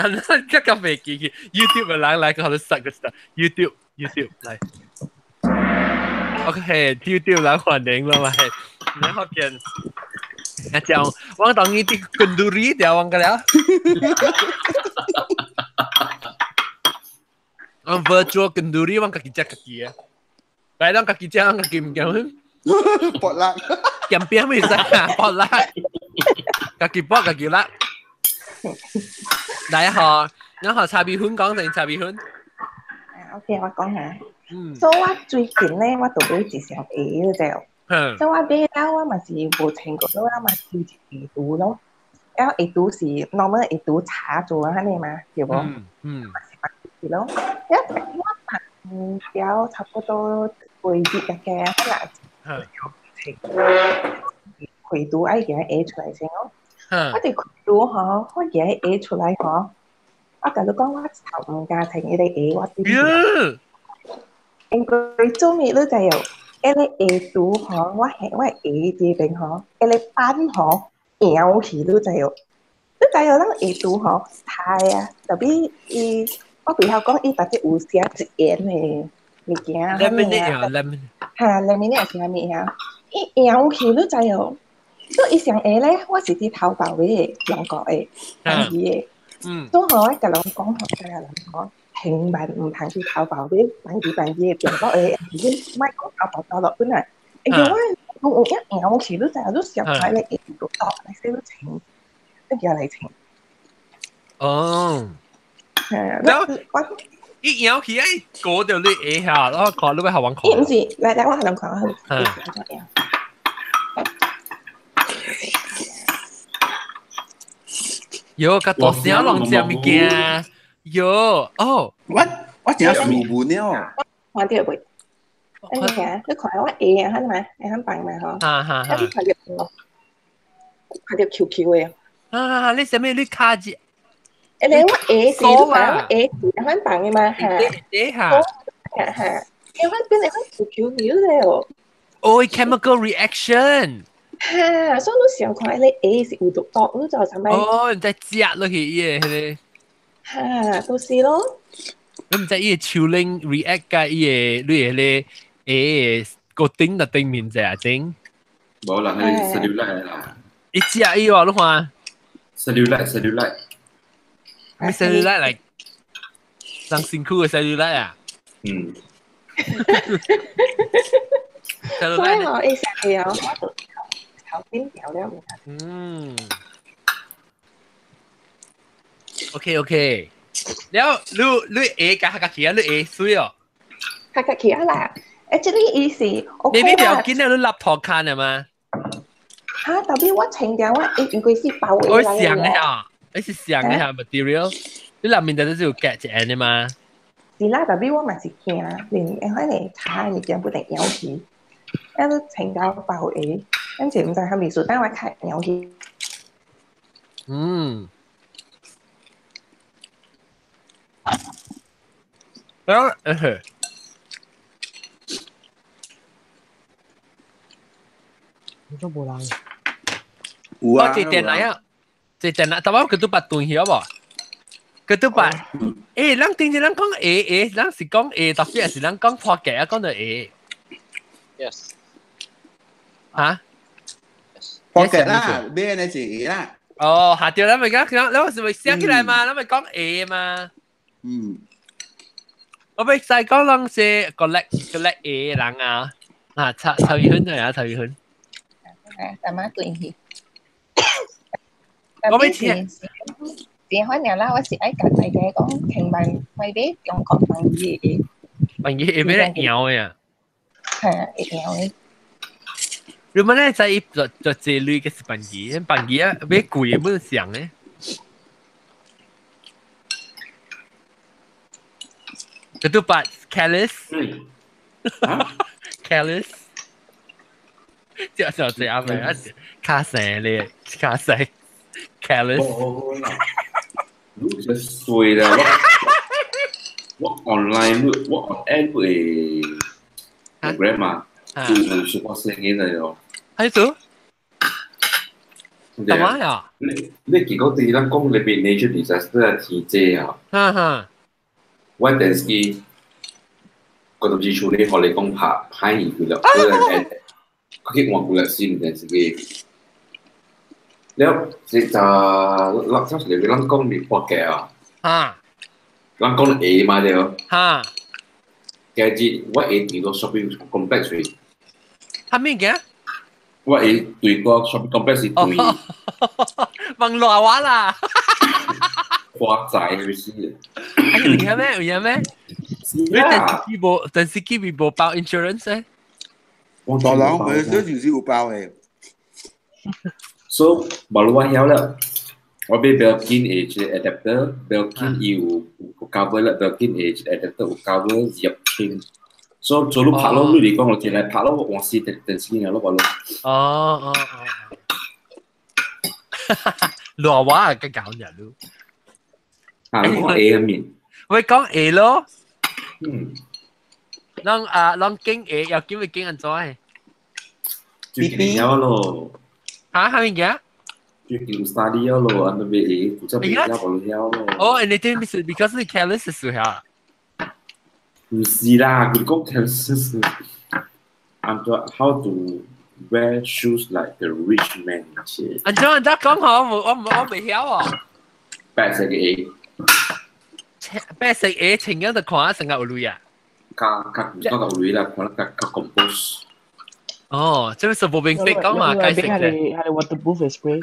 但係這個未記去 YouTube 嘅人來個好塞個塞 YouTube 來。OK，YouTube 來歡迎啦嘛，你好見。啊，講我當你啲 kenduri 掉我個了。我 virtual kenduri 我家己食家己嘅，來咱家己食，咱家己唔驚。搏辣，鹹邊咪使啊，搏辣，家己搏家己辣。來嗬，然後茶米粉講定茶米粉。 OK，我講下。嗯。所以我最近咧，我就買一雙鞋就。嗯。所以我買了，我嘛是無穿過，我嘛是一鞋櫥咯。然後鞋櫥是 normal 鞋櫥茶做啊，呢嘛，對無？嗯嗯。是咯，一我辦了差不多幾日嘅，可能開櫥愛夾鞋出來先咯。我哋開櫥嗬，我夾鞋出來嗬，我甲你講，我頭唔敢穿伊個鞋，我點？因為做咩你知哦？伊個鞋櫥嗬，我係我鞋這邊嗬，伊個板嗬搖去，你知哦？你知哦？咱鞋櫥嗬，太啊，特別伊。我背後講，伊特別有寫一言的物件。Lemonade 啊，lemon。嚇，lemonade 是啥物啊？伊搖去，你知哦？所以伊上下咧，我是佇淘寶買的，中國的，便宜的。嗯。所以我共人講，吼，共人講，千萬毋通去淘寶買，便宜便宜的中國的，你莫講淘寶到落本來。因為我有影搖去，你知哦？你上出來咧，伊就倒來，使你穿，你舉來穿。哦。然後一搖起來，過到你下下，我看你要學玩看。伊毋是，來來，我學人看好。嗯。喲，較大聲攏食物件。喲，哦，我真係無了。看到未？你看，你看我鞋啊，係咪？會肯放嘛？嗬。哈哈哈。你看到看到 QQ 的。啊！你啥物？你卡住？誒，你我鞋是，你看我鞋是肯放的嘛？嚇。鞋嚇。嚇嚇。因為變成 QQ 了哦。哦，chemical reaction。嚇！所以你想看，你鞋是有毒毒，你就啥物？哦，你在食落去伊個彼個。嚇，都是咯。你毋知伊個手拎 react 佮伊個你個彼個鞋個頂就頂面者頂。無啦，係 cellulite 啦。伊食伊話你看。cellulite。咩 cellulite 嚟？上辛苦嘅 cellulite 啊？嗯。所以我會食嘅哦，我就頭先掉了。嗯。OK OK。了，你你鞋較較起啊？你鞋水哦。較較起啊啦！誒，這個意思。你你不要緊啊！你立頭看啊嘛。嚇！特別我穿掉我應該是包我想嘅啊，你是想嘅下 material，你內面就是有夾一的嘛。是啦，特別我嘛是驚，連可能擦物件不定咬去，一路穿到包鞋，跟住毋知係咪數，等我較咬去。嗯。啊，呃。你都無人。有啊。我這電來啊，這電來，但我佢都捌斷去好無？佢都捌。誒，咱頂次咱講誒誒，咱是講誒，特別是咱講破格啊，講到誒。 Yes。嚇？破格啦，咩呢是誒啦？哦，下掉咱咪講，咱是咪寫起來嘛？咱咪講誒嘛。嗯。我欲使講攏是個叻個叻誒人啊，啊，插插魚粉啊，插魚粉。啊，大媽斷去。我欲聽。電話爾啦，我是愛共大家講，千萬莫買中國便宜的。便宜會欲搖的啊？嚇，會搖的。你們咧在做做這類嘅是便宜，便宜啊，買貴的本上咧。Ketupat careless. Careless. 這就這樣咪啊，卡聲咧，卡聲 careless。你就衰啦！我 online 我 on app 嘅 program 啊，就有小可聲嘅嚟咯。係做？幹嘛呀？你結果對咱講裏邊 nature disaster 天災啊！哈哈，我電視機嗰度是處理，學你講拍拍完佢啦，佢去換過來新電視機。了，就咱就是咱講你破格啊！哈，咱講下嘛對。哈，今日我下佇個 shopping complex 去。哈咩嘅？我會對個 shopping complex 是對。問落話啦。花仔就是。哎，有影咩？有影咩？你電視機無電視機咪無包 insurance 咧？大人佢都就是有包的。 So，無論我曉啦，我買 Belkin 的一個 adapter，Belkin 伊有 cover 啦，Belkin 的一個 adapter 有 cover 1000。所以做你拍咯，你嚟講我進來拍咯，我換電視機咯，我咯。哦哦哦。落話嘅搞人咯。啊，你講 A 面。我講 A 咯。嗯。攏啊，攏經 A 又叫佢經人做。最近有咯。嚇，係咪嘅？最近 study 咯，安都未 A，古早未曉，無曉咯。哦，你啲是 because 你 careless 時候。唔是啦，佢講 careless。安怎 how to wear shoes like the rich man？安怎安怎講好？我未曉啊。白色嘅 A。白色 A 穿樣就看成個有鐳啊。較較唔講較有鐳啦，看得較較 compose。哦，這是無明白講嘛，解釋者。係係 waterproof spray。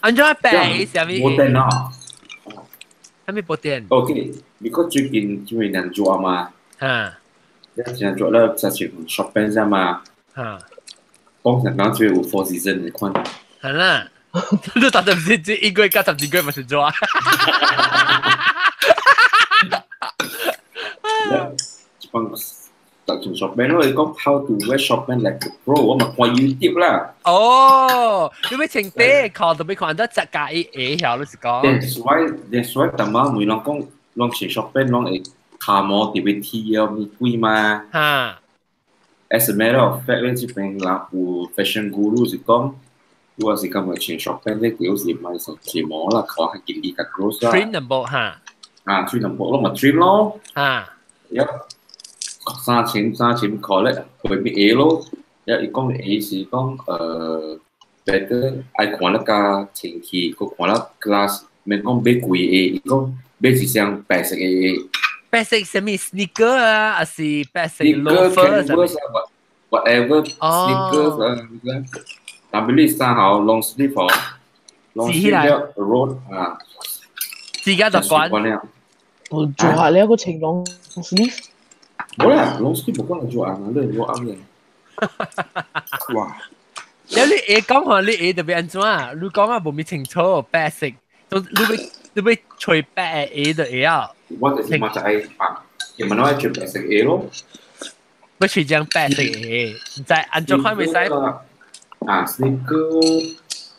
安怎白 A 啥物？冇電啊！啥物冇電？OK，because 最近因為人做嘛。嚇。一人做咧，就係 shopping 啫嘛。嚇。講成講最有 four season 嘅款。係啦。你搭十四一個月加12個月咪是做啊？一幫特從 shopping 咯，你講 how to wear shopping like a pro，我咪看 YouTube 啦。哦，你要穿底褲，特別看得質價一下曉，你是講。That's why，逐擺每人講，攏穿 shopping 攏會卡毛特別鐵哦，咪貴嘛。嚇。 As a matter of fact，咧，這邊人有 fashion guru 是講。我是感覺穿 shopping 咧，有時買成條毛啦，看較緊啲較 gross 啦。 trim 淡薄嚇。啊，trim 淡薄咯，咪 trim 咯。嚇。一3000塊咧，佢咪 A 咯。一伊講 A 是講better 愛看得較清氣，閣看得 class，免講買貴 A，伊講買一雙白色嘅 A。白色啥物 sneaker 啊，還是白色 loafer 啥物？Whatever sneakers 啊。但係你衫好 long sleeve 哦，long sleeve road 啊，自家就慣了。我做下你一個情 long sleeve。冇啦，long sleeve 冇關係做硬啊，你我啱嘅。哇！有你會講話，你會特別按怎啊？你講啊，無咪清楚，白色，就你要吹白的就會啊。我就是嘛就愛白，因為我愛穿白色的咯。要吹張白色的，唔知按怎看袂使？啊，sneaker、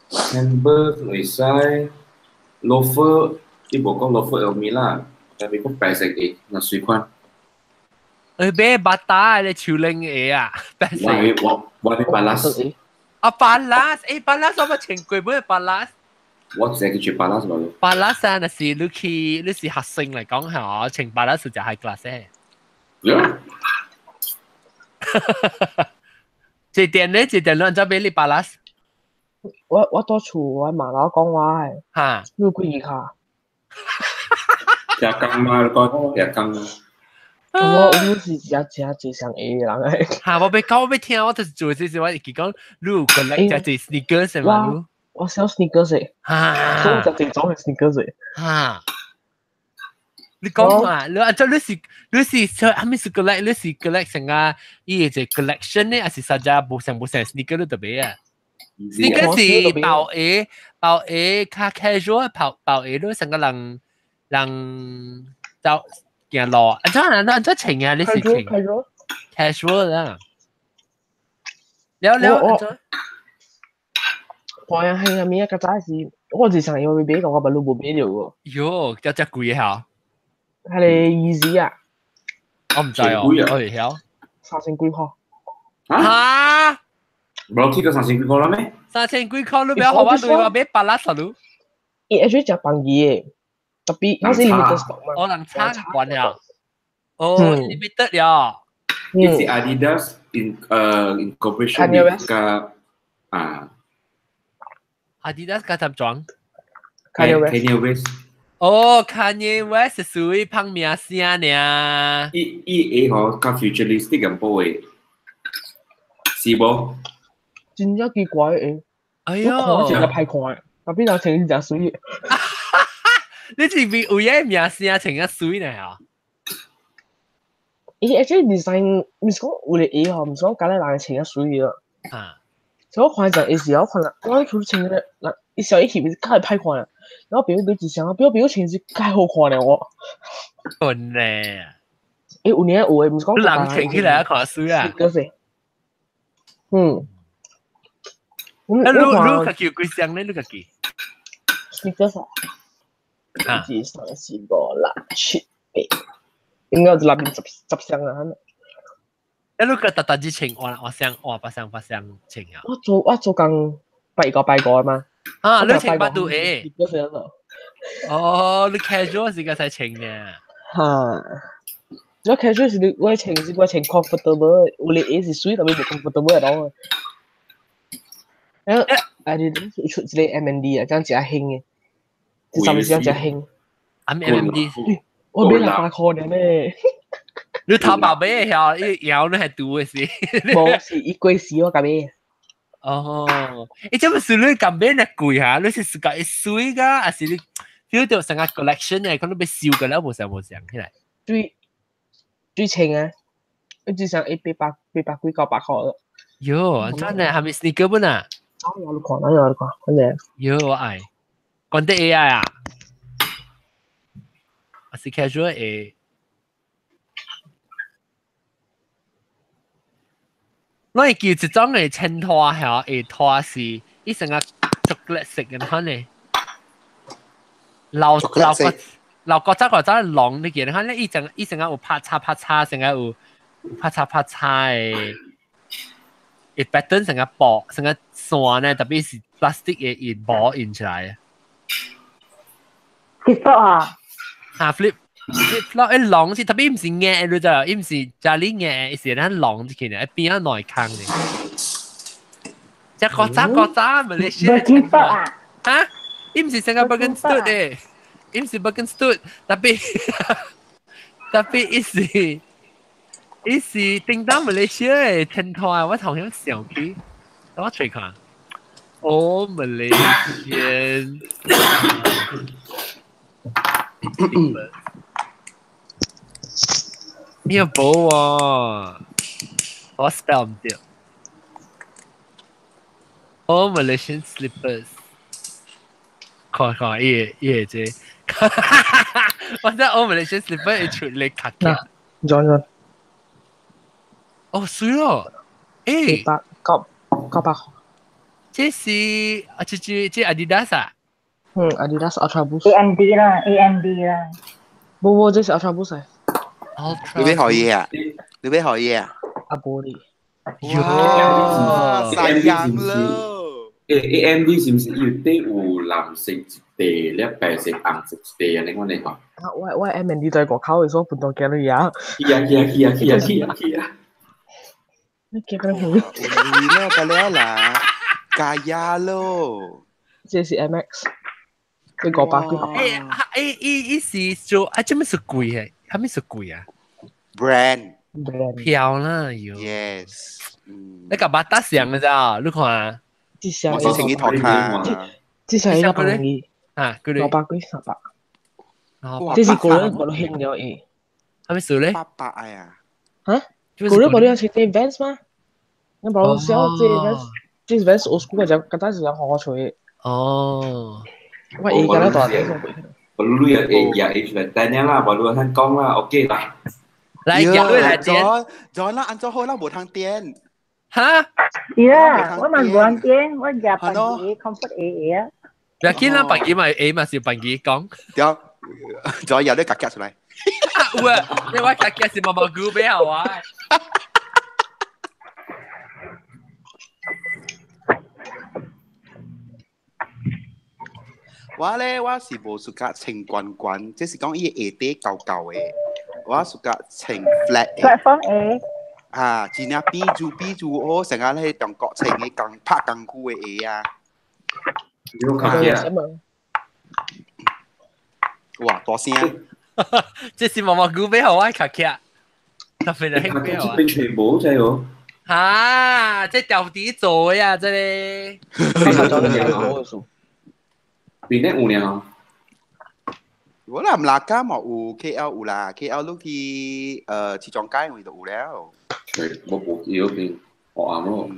Converse 會使，loafer，你無講 loafer 有咩啦？但係講白色的，那隨款。買 Bata 咧，手拎的啊，白色。我買 Palace。啊，Palace，Palace 我捌穿過，買 Palace。我淨係去穿 Palace 嘛。 Palace 啊，若是你去你是學生嚟講嚇，穿 Palace 就 high class 嘅。 Yeah。這點咧，這點你按怎買你 Palace？我到厝我媽老講話嘅。嚇。你有幾卡？食工嘛，你講食工。我是真真濟上下嘅人誒。嚇！我欲講，我欲聽，我就是做這事，我會記講，你有 collect 這濟 sneakers 是嘛？我 sell sneakers 誒。嚇！所以我食濟種嘅 sneakers 誒。嚇！你講啊，你按照你是係咪是 collect？你是 collect 成啊？伊個 collection 呢，還是實在無成無成 sneaker 你特別啊？sneaker 是包鞋，包鞋較 casual，包包鞋你成個人人就行路。按怎按怎穿啊？你是穿 casual 啦。了了按怎？我係係咪啊？較早時我是想要買，但我捌你無買著喎。喲，這只貴嚇！係你 Yeezy 啊？我唔知哦，我唔曉。 3000幾塊。嚇！無去到三千幾塊啦咩？三千幾塊你不要好我對我買八拉十路。伊 actually 食便宜嘅，特別嗰時 limited stock 嘛。哦，人差慣了。哦，limited 了。呢是 Adidas in incorporation with 加啊。 Adidas 加雜裝。 Kanye West。哦，Kanye West 屬於拍名聲呢。伊伊會嗬較 futuristic 咁波嘅，是無？真正奇怪嘅。哎喲，真正歹看，特別人穿真水。你是咪有嘢名聲穿啊水呢？啊？伊 actually design 毋是講有個鞋吼，毋是講敢若人穿啊水啊。啊！所以我看陣時，我看啦，我佢穿個，嗱，伊小一翕是較會歹看啊。然後朋友買一雙，朋友穿是較好看咧我。真咧。欸，有年有誒，毋是講。人穿起來看水啊。嗯。啊，你家己有幾雙咧？你家己？Sneakers 啊。一、二、三、四、五、六、七、八，應該有六十十雙啊。啊，你個特特之穿，我雙，我八雙八雙穿啊。我做工拜個拜個嘛。啊，你穿八度誒？哦，你 casual 時間才穿呢。嚇！我 casual 是你我穿是我穿 comfortable，有啲鞋是水特別無 comfortable 的。然後啊，你出一個 M&D 啊，這樣真興嘅，這上面這樣真興。 M&D，我買600塊呢咩？你淘寶買的曉，伊曉你係賭的是？無是伊過時我甲買。哦，欸，這不是你敢買那貴哈？你是自家會水噶，還是你 feel 到成個 collection 的，可能被燒個了，無想無想起來。最最清啊！我只想一八百八百幾九百塊咯。喲，真的係咪 sneaker 本啊？我有看，我有看，真的。喲，我愛，講得 AI 啊，還是 casual A。我會叫一種嘅襯拖嚇，會拖是伊成個 chocolate 色嘅款呢，老老個老個早個早龍你見，看咧伊成伊成個有拍叉拍叉，成個有拍叉拍叉嘅，伊 pattern 成個薄，成個線呢，特別是 plastic 嘅伊薄印出來。 flip flop 啊？嚇 flip。flip flop 一浪是特別唔是硬嘅，你知道？伊唔是家裡硬，伊是咱浪入去呢，邊啊內空嘅。只國早國早咪你先。 Birkenstock 啊？嚇？伊唔是成個 Birkenstock 嘅，伊唔是 Birkenstock，特別特別伊是伊是叮當馬來西亞嘅天台，我頭先想起，等我揣看。哦，馬來西亞。你有冇啊？我 spell 唔對。哦，Malaysian slippers。看看，伊伊這，我真哦，Malaysian slipper 會出嚟卡嘅。裝裝。哦，水咯。欸。八九九百。這是啊，這這這 Adidas 啊？嗯，Adidas Ultra Boost。 AMD 啦，AMD 啦。無無，這是 Ultra Boost 嚟。你要學嘢啊？你要學嘢啊？阿波哩。哇！晒樣咯。欸 AMD 是毋是伊底有藍色一塊，了白色、紅色一塊，按呢款的吼？啊，我 AMD 在外口的時候，本當見你啊。去啊去啊去啊去啊去啊去啊！你見個好。有咯，個了啦，加壓咯。這是 MX，這500幾。欸欸伊伊是做啊，這物是貴的，啥物是貴啊？Brand 漂啦，喲。 Yes。你個巴達上嘅咋？你看。這雙我是穿去塗卡。這雙應該便宜。啊，600幾300。這是個人個人興了伊。啥物事咧？ 800啊。嚇？個人個人穿這 Vans 嗎？你無小這 Vans，這 Vans old school 嘅就簡單是兩好出的。哦。我而家咧大啲。我你也會也出來等下啦，無你通講啦，OK 啦。來，入來點。咗啦，按咗好啦，無通點。嚇？是啦，我嘛無通點，我入笨機 comfort A 啊。不要緊啦，笨機嘛 A 嘛是笨機講。對，再有啲格格出來。有啊，你我格格是毛毛菇比較啊。我咧我是無 suka 穿懸懸，即是講伊下底厚厚的，我 suka 穿 flat 的。 Platform 鞋。啊，真正比住比住好，成日咧中國穿的工拍功夫的鞋啊。有卡啊！哇，大聲！這是毛毛菇俾我卡卡，特別係興俾我。變全部真係。啊！這掉底做呀，這裡。邊咧有呢？我啦唔啦，家嘛有 KL 有啦，KL 你去市場街位就有了。我冇記嗰邊學啱咯。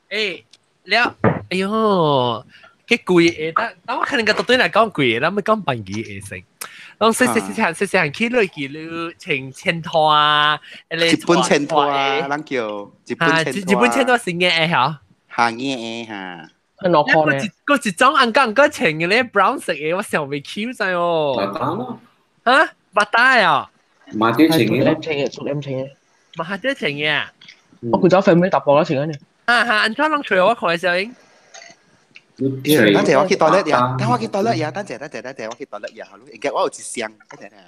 誒，了，哎喲，幾貴的，但我可能個對來講貴，咱咪講便宜會成。攏細細細細細細去落去，你穿千拖啊，日本千拖啊，咱叫日本千拖。日本千拖是硬的嚇？嚇硬的嚇。係落殼咧。嗰一種按講個穿嘅咧 brown 色嘅，我想未起在哦。馬達咯。嚇？馬達啊？馬達穿嘅。 M 穿嘅，屬 M 穿嘅。馬達穿嘅。我佢走 family 搭波啦，穿緊嘅。啊哈！安怎攏揣我看小英？等陣我去 toilet 呀，等我去 toilet 呀，等陣等陣等陣我去 toilet 呀，應該我有一箱，等陣啊。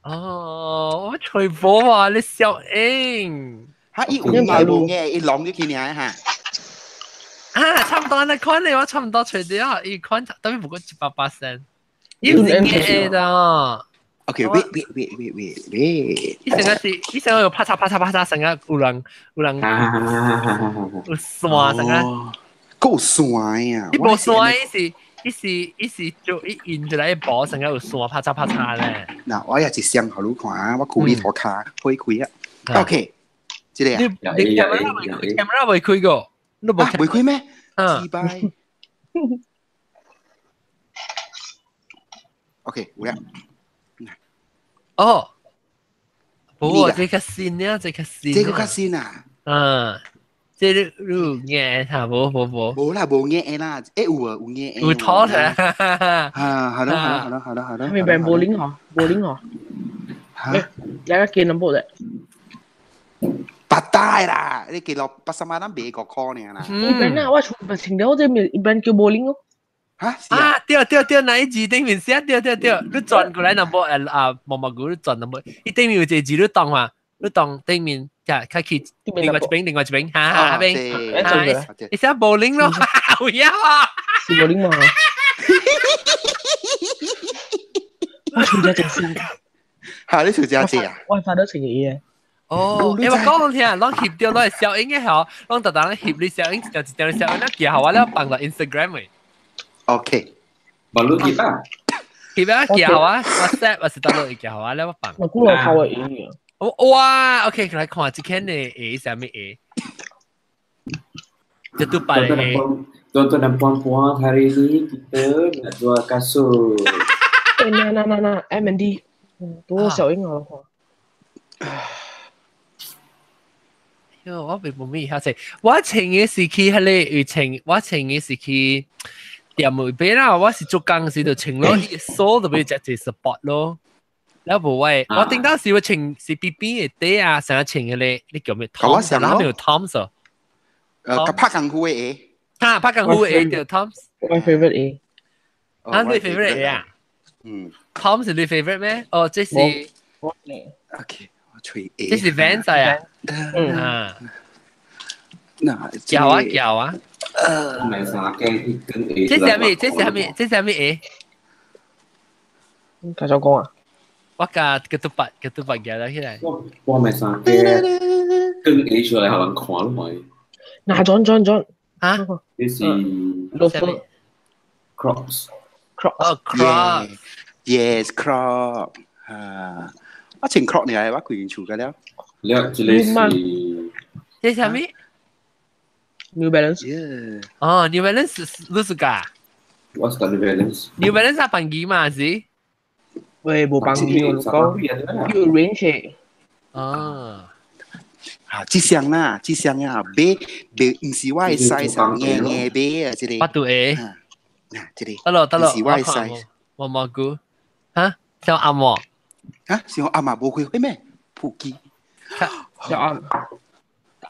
哦，我揣無啊，你小英。嚇！伊有嘅無嘅，伊攏入去爾嚇。啊，差唔多那款咧，我差唔多揣到，伊款特別不過180仙，伊是硬的。 OK，wait wait wait wait wait wait。伊成個是，伊成個有啪嚓啪嚓啪嚓，成個有人有人有線成個。夠線啊！伊無線，伊是伊是伊是就伊印出來薄，成個有線啪嚓啪嚓咧。嗱，我有一箱予你看啊，我舊你塗跤開開啊。OK，這個啊。你 camera 未開過？你無未開咩？嗯。拜。OK，有啦。哦，不，這個新啊，這個新。這個較新啊。嗯。這個有硬嚇，無無無。無啦，無硬啦，欸有啊，有硬。有拖出來。啊，好啦好啦好啦好啦好啦。係咪變保齡嗬？保齡嗬？嚇！兩個見冧波啫。白帶啦，你記落80萬咱賣5塊爾啦。一般啊，我全部穿了，這面一般叫保齡咯。嚇！啊，對對對，那一字頂面寫對對對，你轉過來那無啊毛毛菇你轉那無，伊頂面有一個字你當嘛，你當頂面。較較去另外一邊，另外一邊，哈哈邊，哈，伊寫保齡咯，有影啊，是保齡嘛？我全家真先，嚇你全家知啊？我發到成嘢。哦，欸，我講聽，攏翕著攏會小英嘅吼，攏逐逐翕你小英，一條一條小英，咱寄予我了放落 Instagram 嘅。 OK，無你翕啊？翕啊，寄予我 WhatsApp 還是倒落會寄予我了，我放。我估落頭會贏。哇，OK，來看這間的鞋啥物鞋？這都白的鞋。 Tuan-tuan dan puan-puan, hari ni kita nak jual kasut. Eh, nah, nah, nah, nah, M&D. 多小英啊！喲，我並無咩曉勢。我穿嘅是去彼個有穿，我穿嘅是去店內邊啦。我是做工時就穿咯，伊手就欲食一 support 咯。了無我，我頂當時我穿是 BB 的底啊，成日穿彼個，你叫咩？Toms，那邊有 Toms 哦。拍功夫的鞋。哈，拍功夫的鞋叫 Toms。我 favorite 鞋。啊，你 favorite 鞋啊？嗯。 Toms 是你 favorite 咩？哦，這是。 OK，我吹鞋。這是 Vans 啊。嗯。啊。嗱，叫啊叫啊。買衫嘅跟鞋。這是啥物？這是啥物？這是啥物鞋？繼續講啊。我甲個都白個都白夾了起來。我買衫嘅跟鞋出來，予人看咯咪。嗱，轉轉轉。啊？這是。Crocs。 Crocs。哦，Crocs。 Yes, Crocs。啊，我穿 Crocs 呢，我規間厝個了。了，這個是。這是啥物？New Balance。哦，New Balance 你是㗎？我是 New Balance。 New Balance 係便宜嘛是？喂，無幫你，我講要 range。哦。啊，這雙啦，這雙啊，買買毋是我的 size，硬硬買啊，這個。八度鞋。嗱，這個。得咯得咯，毋是我的 size。毛毛菇。嚇？小暗喎。嚇？小暗啊，無開會咩？普及。小暗。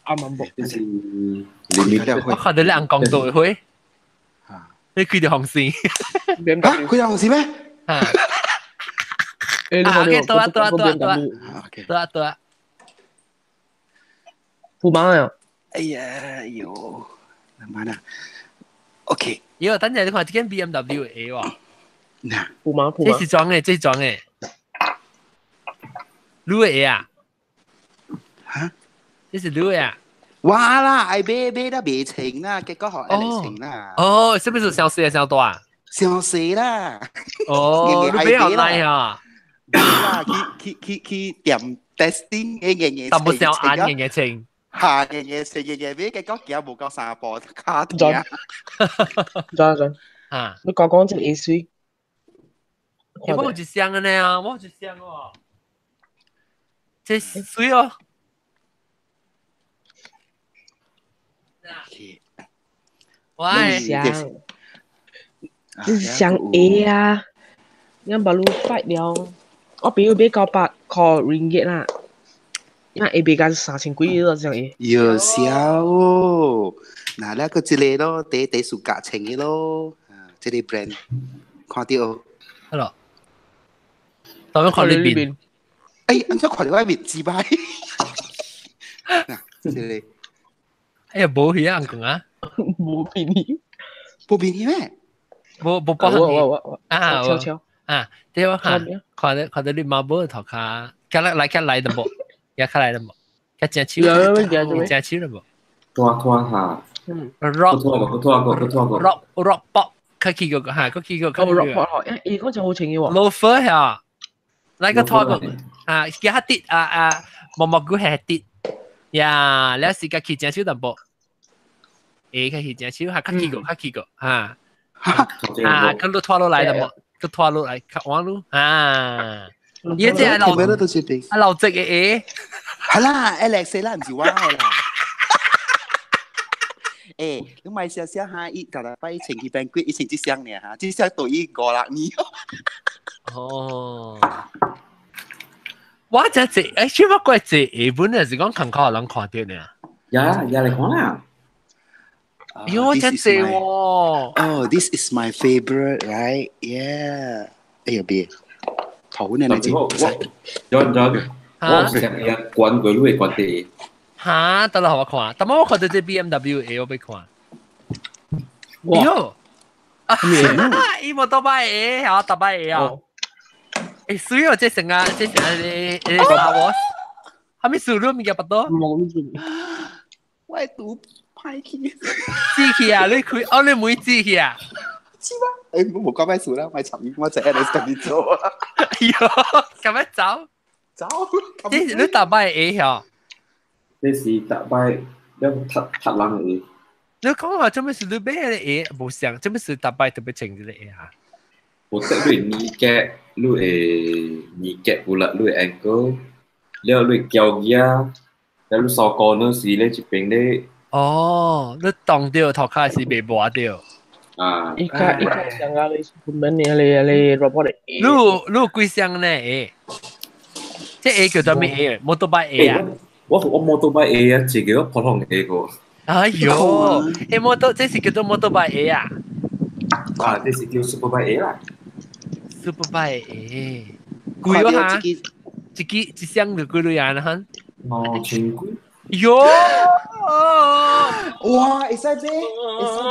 暗暗無。這是。我看到你按講道會。啊。你開條紅線。嚇，開條紅線咩？啊！誒，你啊看，OK，到啊，到啊，到啊，到啊， ，OK。到啊，到啊。富馬啊！哎呀，喲，慢啊。OK。妖，等陣你看這間 BMW A 喎。嗱，富馬富這是裝嘅，這是裝嘅。你的 A 啊？嚇？這是你的啊？哇啦，愛買買得未成啦，結果學嚟成啦。哦，是不是小細小大？小細啦。哦，你比較耐啊。啦，去去去去點 testing 嘅嘢嘢，但冇小眼嘅嘢清。嚇嘅嘢食嘅嘢，俾結果行無夠三步，卡斷。再再啊！你講講這個意思。我有一箱嘅呢啊，我有一箱哦。這水哦。喂，箱，這是箱 A 啊！你把路 fight 了，我朋友買900塊 ringgit 啦，因為 A 買間3000幾咯，這樣 A。有笑哦，嗱，那個這個咯，第第數價錢嘅咯，啊，這個 brand 看到。係咯，當樣看呢邊。哎，安怎看到我面子歹？嗱，這個。哎呀，無去啊，講啊。無便宜。無便宜咩？無無包含啊，悄悄啊，對我看，看到看到你媽寶頭殼，較來來較來的無，也較來的無，較正手，正手的無。拖拖下。嗯。 rock 拖過，拖過，拖過。 rock rock pop，較起個嚇，較起個。哦，rock pop 嗬，伊講真好清嘅喎。 loafer 嚇，來個拖過，啊，加啲啊啊，毛毛菇係啲，呀，你時間起正手淡薄。誒，較起正手，嚇，較起個，較起個，嚇。啊，佢都拖落來的無，佢拖落來，較彎路啊！伊這係老啊老直嘅誒，係啦，Alex 啦，唔是我啦。誒，你買少少哈，伊舊禮拜前去 banquet，伊穿這雙呢哈，這雙對伊5、6年。哦，我這這誒，小乜鬼這下本嚟是講近靠人看到呢？呀呀，你講啦。喲，這這喎。哦，this is my favorite, right? Yeah. 哎呀，別，頭呢？你我我，我成日關佢，你會關啲。嚇，得啦，我看，但我看到這 BMW A 我欲看。喲，啊，伊無倒擺 A，嚇，倒擺 A 啊。誒，所以我這成啊，這成啊，你你沙鍋，係咪輸入物件不多？我賭派去。死去啊！你開，哦，你唔會死去啊？是嗎？誒，我冇講咩數啦，我尋日我就 Alex 同你做啊。哎呦，咁樣走走，這是你打敗 A 曉？這是打敗了踢踢人 A。你講話做咩事？你買個 A 無相，做咩事打敗特別穿這個 A 啊？我得你耳腳，你會耳腳有啦，你會 ankle，了你腳耳，了你手高呢是咧這邊咧。哦，你當掉頭殼是被磨掉。啊！伊個伊個上個你本你你你 robot 嚟。你你有幾箱呢？A，這 A 叫做咩 A？摩托拜 A 啊？我我摩托拜 A 啊，自己我普通 A 個。哎呦，欸摩托，這是叫做摩托拜 A 啊？啊，這是叫 Super 拜 A 啦。 Super 拜 A，貴喎哈？一支一箱就幾鐳啊？哈？5000幾。喲！哇，會使買，會使買，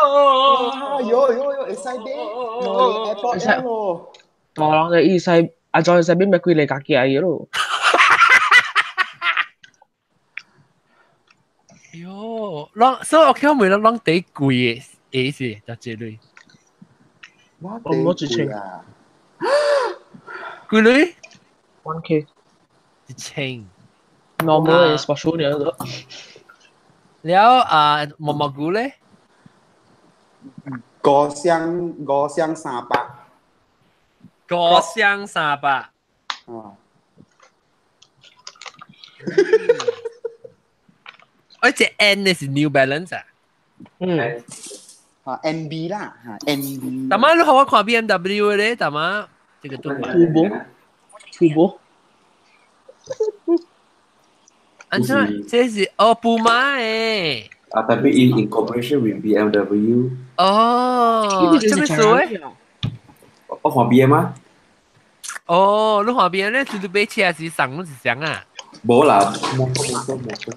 哇，喲喲喲，會使買，兩個 AirPod 咯。大人嘅意思，阿再使買咩幾嚟家己嘅咯。喲，攏所以我看每攏攏第貴嘅 A 是就這類。我我一千啊。幾鐳？1K。 1000。 normal 嘅 special 呢個。了啊，毛毛菇咧？5箱5箱300。 5箱300。啊。我這 N 呢是 New Balance 啊。嗯。啊 NB 啦，嚇 NB。大媽你好我看 BMW 咧，大媽這個都。土博。土博。安怎？這是哦，布馬誒。啊，特別in cooperation with BMW。哦，這麼數誒？我看邊嗎？哦，你看邊咧？是你買車還是送你是啥啊？無啦，摩托摩托摩托。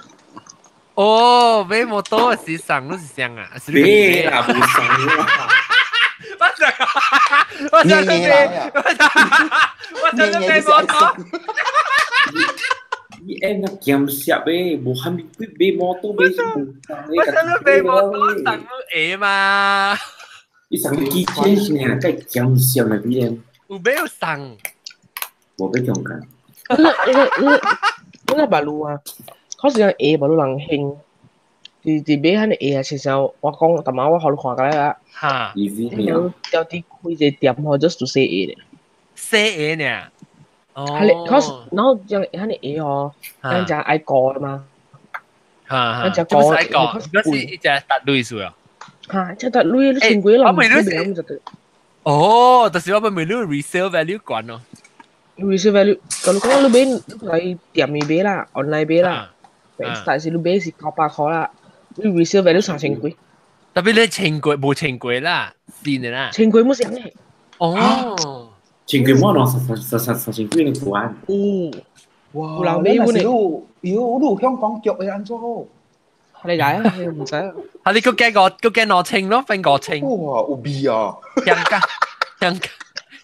哦，買摩托是送你是啥啊？買啦，無送啦。我想，我想買，我想買摩托。伊按那鹹濕的，無蝦米貴買摩托買是無送的。我想你買摩托送你下嘛？伊送你幾千先啊？該鹹濕的比人。有買有送？無買中間。你個馬路啊，可是講下馬路人興，佇買彼個下啊，其實我講，逐擺我予你看過來啊。哈。 Easy 了。掉啲開一個店吼，just to 洗鞋咧。洗鞋呢？哦。係咧，可是然後將彼個鞋吼，咱只愛顧的嘛。哈。咱只顧。愛顧，嗰是一隻搭類似啊。哈，這搭類你千幾人，你就對。哦，就是我問你 resale value 懸咯。 resale value，咁你講你買，你來店裡買啦，online 買啦，但是你買是900塊啦，你 resale value 3000幾。特別你千幾無千幾啦，是的啦。千幾冇成咧。哦。千幾冇喏，三千幾你關。哦。哇！有人買本呢？喲，你有香港腳嘅安怎好？你來啊！你唔使。啊！你閣驚個閣驚5000咯，分5000。哇！有味啊！香港，香港，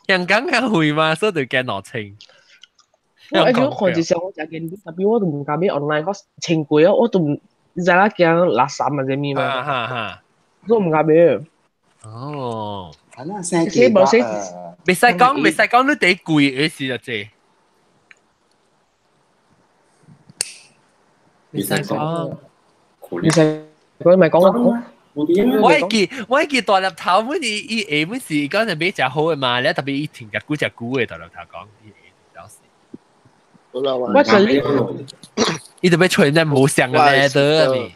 香港較貴嘛，所以就驚5000。我一直看一時，我食見，特別我都唔敢買 online，我千幾啊，我都唔知啦，驚垃圾啊，啥物嘛。哈哈。我唔敢買。哦。啊，那生雞無洗。袂使講，袂使講，你第貴的時就濟。袂使講。唔使講咪講我。我會記大粒頭，每年伊下每時講係買食好的嘛，咧特別伊停食久食久的大粒頭講，伊下就是。我就你，伊特別穿在無相嘅咧，得。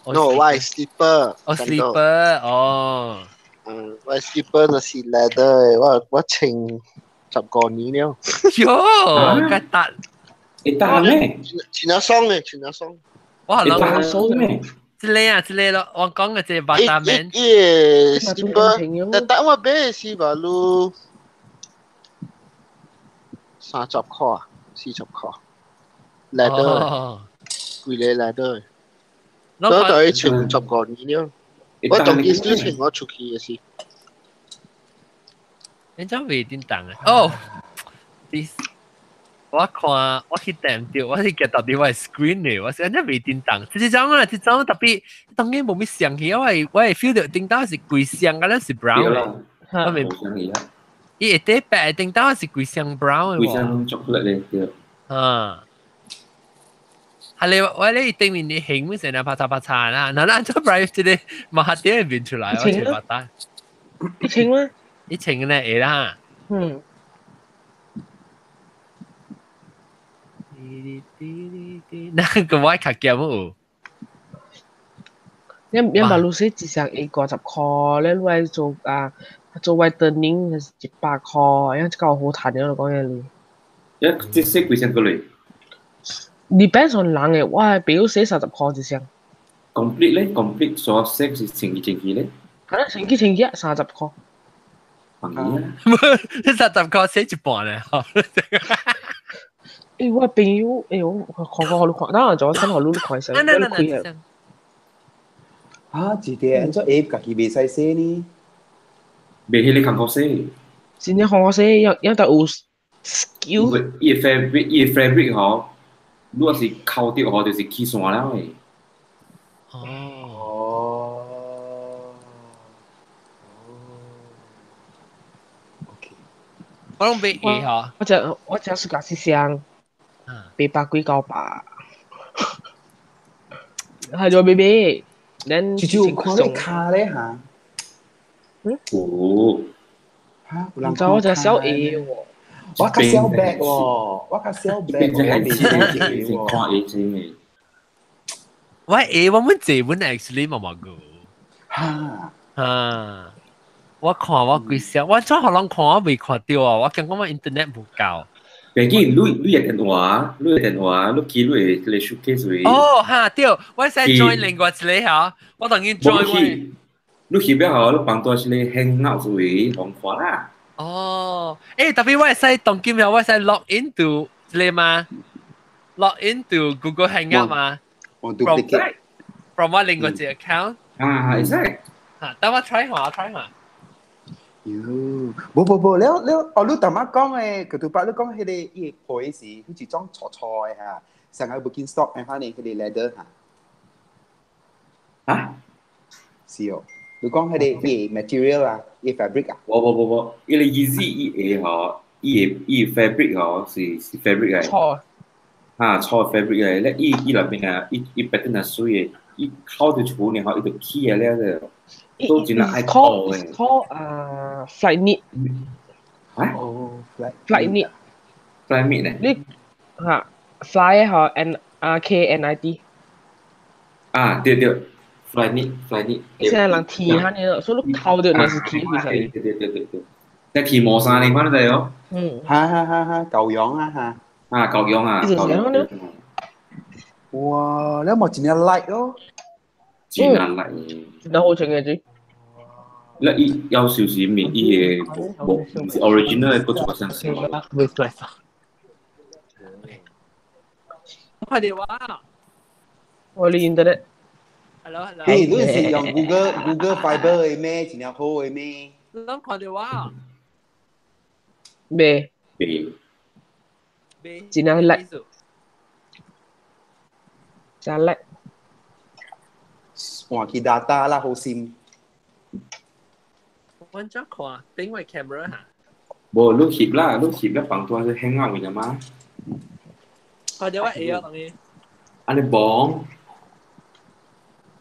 No，我係 slipper。哦，slipper，哦。嗯，我 slipper 就是 leather，我穿10個年了。喲，較達。會達咩？穿得爽嘅，穿得爽。我係諗爽咩？這個啊，這個咯，我講嘅這個巴達面。伊 slipper，但但我買是話你30塊啊，40塊，leather，貴咧 leather。所以就穿10個年了。我當時都穿我出去嘅時。你真未叮當啊？哦，我看我去點到，我是見到啲我 screen 咧，我是安尼未叮當。這張啊，這張特別當然無咩相起，我係 feel 到叮當是規箱，敢若是 brown 嘅。我未相起啊。伊下底白叮當是規箱 brown 嘅。規箱 chocolate 咧對。啊。係你我咧對面你興咩成日啪嚓啪嚓啦，嗱嗱做 bright 這個馬哈點變出來，我全把單。一千咩？1000咧會啦。嗯。那個我較鹹有。你馬路洗一箱會50塊，你來做啊做 whitening 是100塊，樣這夠好趁了，講嘢你。一這洗幾箱過來？ Depends on 人嘅，我係表洗30塊一箱。 Complete 咧，complete 所洗是千幾千幾咧？係啦，千幾千幾啊，30塊。便宜啊！你30塊洗一半咧。欸，我朋友，欸，我看看，予你看，等下就我先予你看下，你開啊。啊，一個按怎下家己袂使洗呢？袂彼個空殼洗。真正空殼洗，要得有 skill。伊個 fabric，伊個 fabric 吼，如果是摳著吼，就是起線了的。哦。OK。我攏買鞋吼。我只是講一箱。800幾900，係咗 baby，咱就就看你卡咧嚇，嗯，有嚇，唔知我隻小 A 喎，我較小白喎，我較小白，我未小 A 喎，看 A 先嘅，我 A 我們這本 actually 冇冇個，嚇嚇，我看我幾小，我怎可能看我未看到啊？我感覺我 internet 無夠。別緊，你個電話，你個電話，你記你個 showcase 位。哦，哈對，我使 join 另外一個嚇，我當然 join 我。你翕了後，你放多是你 hang out 位紅看啦。哦，欸，特別我會使當今日我會使 log into 這個嘛，log into Google Hangout 嘛。我 duplicate from 我另外一個 account。啊，會使。嚇，等我 try 下，我 try 下。喲，無無無，了了，哦，你頭仔講的，佢拄伯你講彼個伊個皮是好似裝錯錯的嚇，上個 Birkenstock 的反正彼個 leather 嚇。啊？是哦，你講彼個伊個 material 啊，伊 fabric 啊？無無無無，伊個 Yeezy 伊個吼，伊個伊 fabric 吼是是 fabric 來。錯。啊，錯 fabric 來，咧伊伊內邊啊，伊伊 pattern 啊水的，伊靠佇厝呢吼，伊就起來了就。都真係愛顧嘅。 call 啊 Flyknit。啊？哦，Flyknit。 Flyknit 咧？你嚇 fly 嚇 N 啊 K N I T。啊，對對，Flyknit Flyknit。現在人提下你咯，所以你靠到那是提其實。對對對對對，即係提毛衫你看得到？嗯。哈哈哈哈，舊樣啊嚇。啊，舊樣啊。舊樣。哇！你冇真正 like 咯。真係 like。真係好穿嘅啫。咧伊有少少面，伊個無唔是 original 的，佫做相似。快點話！我你 internet。 Hello hello。嘿，你是用 Google Fiber 的咩？真正好的咩？你看到我？未。未。真正叻。真叻。換去 data 啦，好心。我怎看？頂位 camera 嚇。無，你翕啦，你翕啦，放多是 hang out 嘅嘛。看到我會啊，當你。啊，你忙。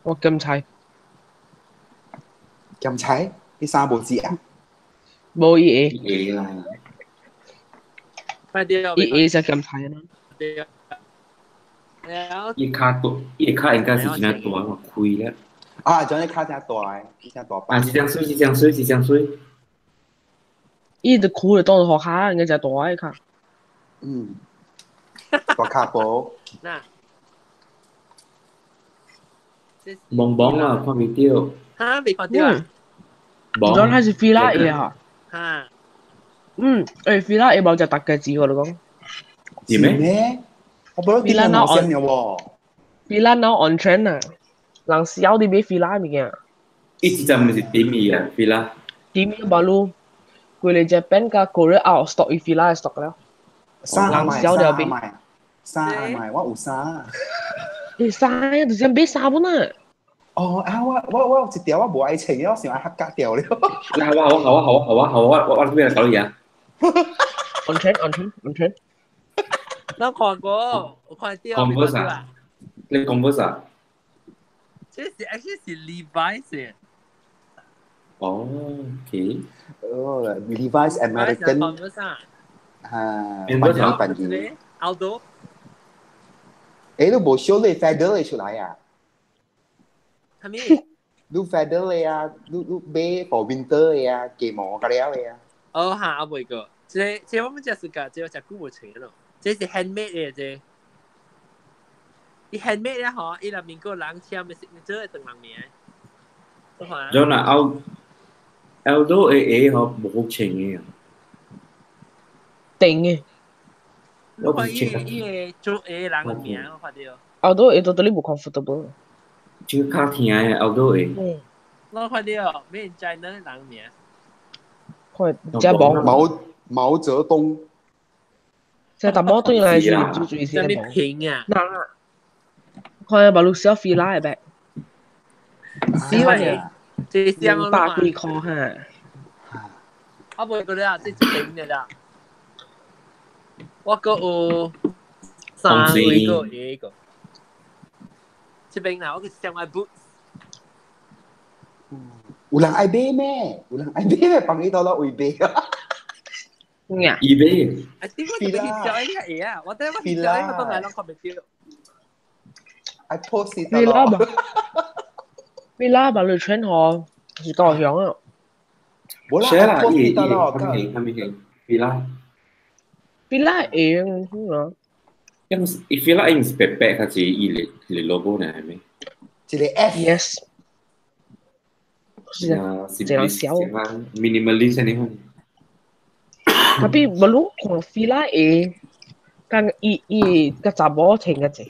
我檢查。檢查？你衫無折啊？無伊會。會啦。快啲伊會才檢查啦。伊跤大，伊跤應該是真正大，我開咧。啊，將你跤真大，真大。啊，這張水，這張水，這張水。伊隻褲就當做學校，應該就大个跤。嗯。大跤步。嗱。蒙蒙啊，看袂到。嚇，未看到啊？蒙。咗係是 Fila 嘅嚇。嚇。嗯，誒 Fila 會無隻特嘅字我嚟講。是咩？我不知 Fila now on 喎。 Fila now on trend 啊！人痟啲買 Fila 物件。伊這陣毋是點伊啊，Fila。點伊無路，規個 Japan 佮 Korea out of stock，伊 Fila stock 了。衫人買，痟了衫買，衫買，我有衫。你衫啊，就先買衫本啊。哦啊！我我我有一條我無愛穿，我想愛合格掉了。好啊好啊好啊好啊好啊好啊！我我邊嚟搞你啊？On trend on trend on trend。我看過，我看到。 Converse 啊？你 Converse 啊？這是 actually 是 Levi's。哦，OK。哦，Levi's American。 Converse 啊？啊，扮嘢扮嘢。 Aldo。誒，你無 show 你 feather 出來啊？係咪？你 feather 的啊，你你買 for winter 的啊，雞毛個了的啊。哦，嚇，我袂過。這這我們這是個，這我食久無穿咯。這是 handmade 的這。伊 handmade 咧吼，伊內面個人簽的 signature 會當人名。咗嗱，Al Aldo A A 吼無好穿嘅。定嘅。我唔穿。伊個做 A 人的名，我看到。 Aldo A totally 無 comfortable。這個較聽的 Aldo A。嗯。我看到 Made in China 人名。看，這無毛毛澤東。這淡薄對來是最最先。這麼平啊？嗱，看下馬路小飛拉的唄。死啊！這箱200幾塊哈。啊，無個啦，這一邊的啦。我閣有三個一個。這邊啦，我個上愛 boots。有人愛買咩？有人愛買咩？幫伊到落位買啊！咩？伊買。啊，點解特別去小英個啊？我等我去小英，我都來攏看袂到。 I post 飛拉吧，飛拉吧，你穿嗬是高雄啊。無啦，啦，伊伊他們他們飛拉。飛拉會用啊。因伊飛拉應是白白，還是伊個個 logo 呢？係咪？一個 F。 Yes。是這樣小。 Minimalist 呢款。 Tapi baru 看 Fila 會，剛伊伊個查某穿個濟。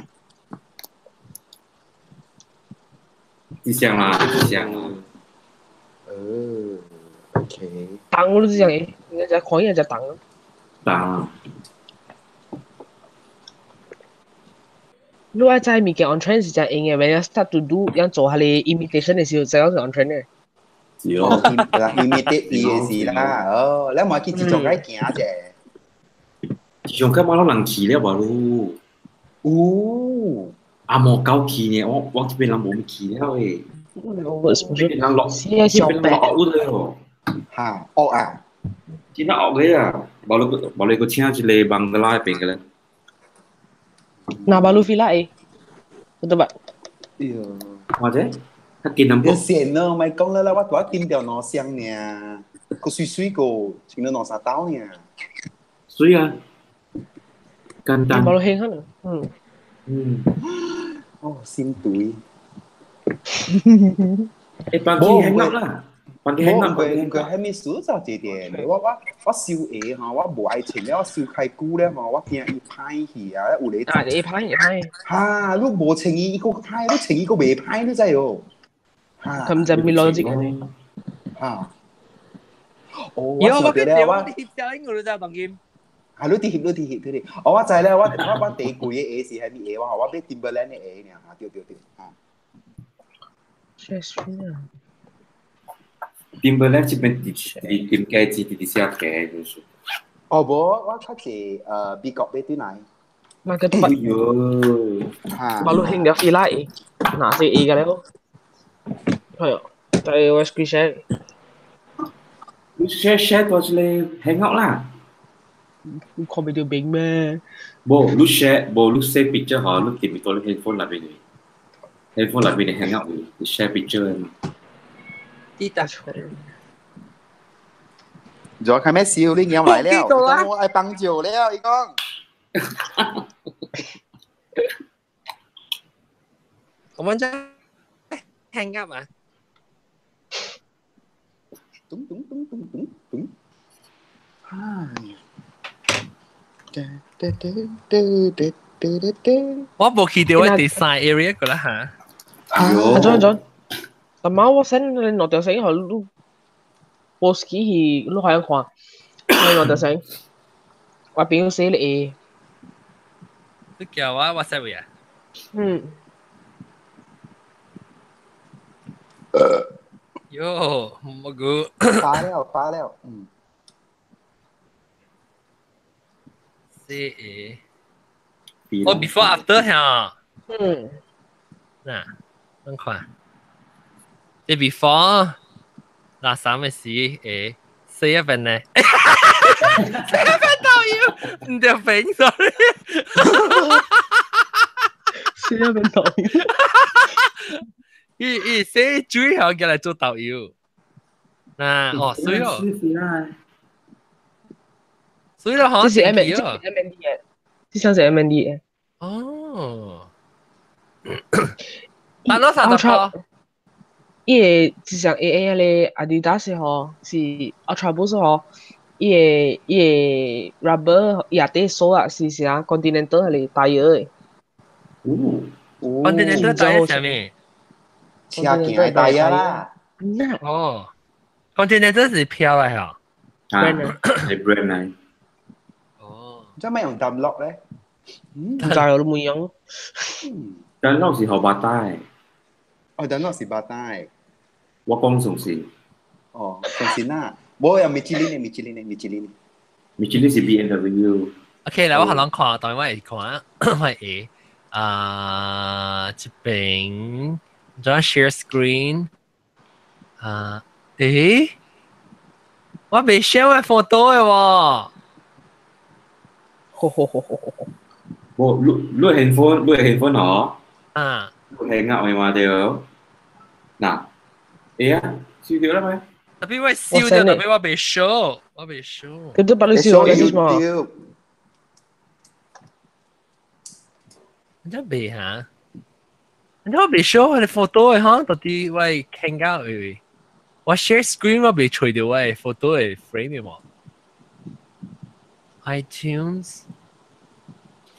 這項啦，這項。哦，OK。重我都這樣會，你只看伊只重。重。你愛知物件 on trend 是真用嘅，when you start to do 樣做下你 imitation 嘅時候，就係 on trend 嘅。是咯，imitate 伊嘅事啦，哦，你莫去自從該行啫。自從今晚攏人去了吧咯？哦，阿莫夠去呢，我這邊人無去了誒。這邊人落，這邊人落惡了。嚇，惡啊！真係惡嘅啊！無你無你個請一個孟加拉邊嘅咧。那巴魯菲拉誒，betul tak？哎呦，或者？較見人你善咯，咪講啦啦，我拄仔點掉兩箱爾，個水水個，穿咗兩三兜爾。水啊，簡單。無興可能，嗯。嗯。哦，心對。欸，班機很惡啦，班機很惡。佢佢係咪數就這點？我收鞋吼，我無愛穿了，我收開久了吼，我驚伊歹去啊，有咧。啊，伊歹伊歹。哈，你無穿伊，伊閣歹；你穿伊閣袂歹，你知哦？佢唔知咩邏輯嘅。哈。哦，我曉得了，我。翕照應該都知當今。啊，你佇翕，你佇翕，對對。哦，我知了，我第貴嘅鞋是蝦米鞋？我買 Timberland 嘅鞋爾，哈，對對對，哈。確實啊。 Timberland 這邊佇佇點解字佇佇寫嘅就是。哦，無，我較濟美國買轉來。嘛個都不。喲。哈。馬路興了飛來，哪是伊個咧？係啊，但係我 screen share。你 share share 多一個 hangout 啦。你看唔到面咩？無，你 share 無你 save picture 嗬，你點到你 handphone 內邊嘅，handphone 內邊嘅 hangout 你 share picture 嘛。啲得。仲係咩笑？你啱來了，我愛幫助了，伊講。我們真 hang up 啊！咚咚咚咚咚咚。唉。我無去到我 design area 個啦嚇。阿張張，阿媽我 send 你兩條線，予你 post 起去，你可以看。我兩條線，我朋友寫你。你叫我 WhatsApp 啊？嗯。喲，冇個。發了發了，嗯。C A。哦，before after 嚇。嗯。嗱，等看。這 before 嗱三個時誒，四一份呢？四一份導遊，唔對份，sorry。四一份導遊。伊伊寫最後叫來做導遊。嗱，哦，所以哦。所以咯，這是 M N，這是 M N D 嘅，這雙是 M N D 嘅。哦。但攞三十個。伊個就像 A A 迄個 Adidas 吼，是 Ultra Boost 吼，伊個 rubber 伊下底鎖啊是啥 Continental 迄個 tire 的。哦。Continental tire 啥物？車行的 tire 啦。哦。Continental 是飄來吼。啊，係 brand 嚟。哦。做咩用 Dunlop 咧？唔知我都冇用。 Dunlop 是河馬帶。哦，Dunlop 是巴帶。我講上是。哦，上是啦，無有米其林的，米其林的，米其林。米其林是 BMW。 OK，來我可能看，當然我會看，我會啊，這邊，怎 share screen 啊？誒，我未 share 我 photo 的喎。好好好好好。無，你你 handphone，你 handphone 哦。啊。你係呃嘅話對。嗱。會啊，燒掉啦咪？特別我燒掉，特別我未 show，我未 show。佢都把你燒嘅是嘛？你真未嚇？你我未 show 我哋 photo 嘅嚇，到底我傾交佢。我 share screen 我未隨到我嘅 photo 嘅 frame 嘛。iTunes。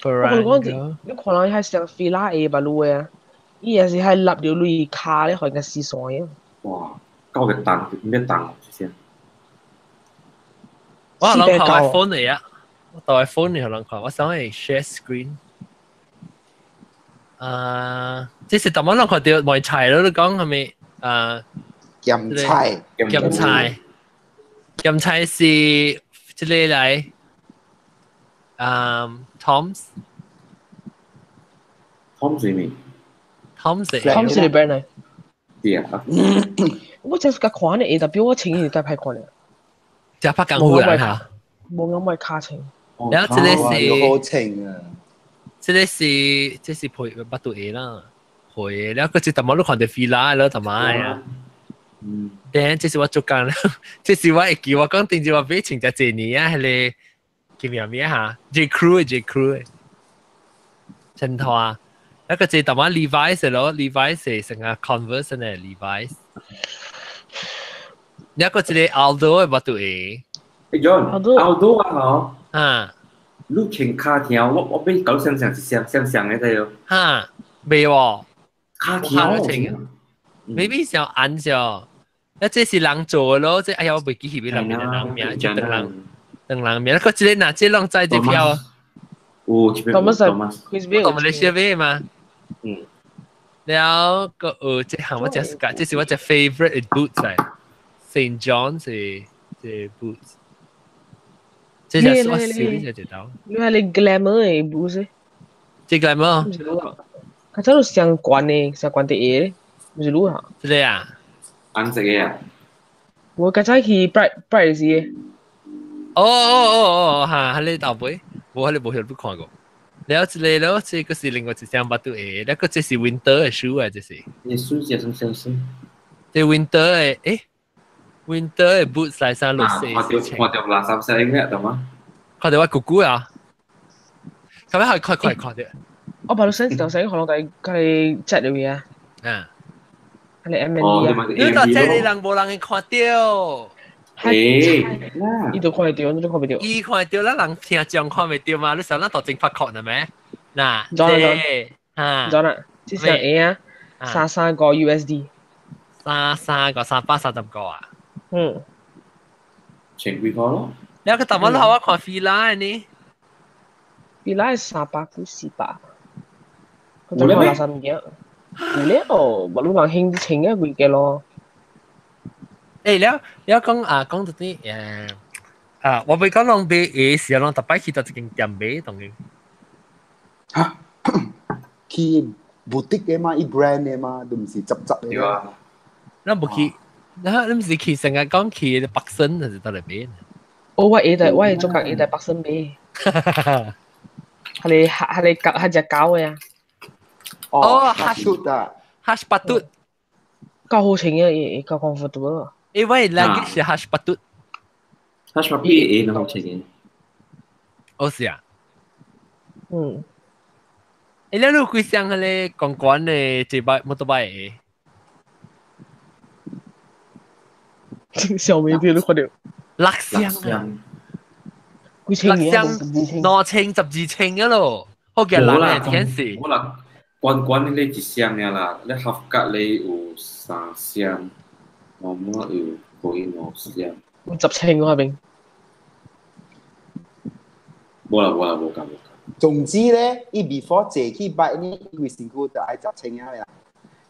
我講你可能係上 Fila 嘅吧路嘅，伊也是係立了類卡咧，可能撕線啊。哇！高嘅檔咩檔先？我諗看 iPhone 嚟啊！我到 iPhone 嚟諗看，我想係 share screen。啊，這是頭先諗看到賣菜咯，你講係咪？啊，鹹菜，鹹菜，鹹菜是這個來，啊，Toms。 Toms 係咩？Toms ，Toms 係 brand 嚟。對啊。我真係個看呢 A W，我穿係帶歹看咧。就拍功夫啦嚇。冇咁咪卡穿。然後這個是好穿啊！這個是這是配巴肚鞋啦，配然後佢就淡薄你看到 Fila 咯，淡薄啊。嗯。等這是我做工啦，這是我會記我講定住我買穿只一年啊，迄個叫咩名嚇？J Crew J Crew 襯托啊！一個這淡薄 Levi's 咯，Levi's 成個 Converse 呢 Levi's。一個這個 Aldo 的巴肚鞋。 John Aldo 啊，嗬。啊。你穿卡條，我俾狗想想想想想嘅睇哦。嚇，未喎。卡條穿。 maybe 想按上，一這是人做的咯，這哎呀我未記起邊人名人名，就等人等人名。個這個哪這攏在這票？有，多麼是，我們來寫咩嘛？嗯。了個這項我只是這是我只 favorite boots 嚟，Saint John's 的這 boots。這就是我少呢隻到。你係你 glamour 的 boots？這 glamour？佢真係相關的，相關的嘢，唔是路哈。這個啊？紅色的啊？我剛才去 bright bright 時。哦哦哦哦，哈，喺你頭尾，我喺你無曉得看過。了這個咯，這個是另外一雙巴肚鞋，那個這是 winter 的 shoe 啊，這是。你書寫什麼東西？這 winter 的，誒，winter 的 boots 來三六四。看到垃圾聲咩？懂嗎？看到我姑姑啊！咁樣係快快看到。我把你 send 條聲可能佢佢 chat 入去啊。啊。係你 M N D 啊？你到這裡人無人會看到。誒，伊都看會到，你都看袂到。伊看會到，咱人聽眾看袂到嘛？你想咱頭前發覺了沒？嗱，咗啦，咗啦，這雙鞋啊，33個 USD。33個330個啊？嗯。千幾塊咯。你個頭毛好我看 Fila 呢？Fila 300幾400。佢就看垃圾物件。有咧哦，無論人興穿啊幾個咯。誒，了了講啊，講到啲啊，我未講攏買鞋時，攏特擺去到一間店買，當然。嚇？去 boutique 嘅嘛，伊 brand 嘅嘛，都唔是執執嘅。對啊。咱無去，咱唔是去成日講去北森，還是到嚟買？哦，我下代我係做工下代北森買。係你係你狗係隻狗嘅啊？哦，哈嘟啊，哈什巴嘟，夠好穿嘅，亦夠 comfortable。因為那個是哈什巴嘟，哈什巴嘟會好穿嘅。哦是啊，嗯。誒，你有幾雙迄個公關的這擺摩托擺的？小妹啲都看到。六雙啊！幾千六雙2012千啊咯，好嘅人嘅天時。冇啦，關關你一雙爾啦，你合格你有三雙，我冇有幾五雙。有10千嗰邊。冇啦冇啦冇夠冇夠。總之咧，伊 before 坐去擺呢，伊規身軀就愛10千啊啦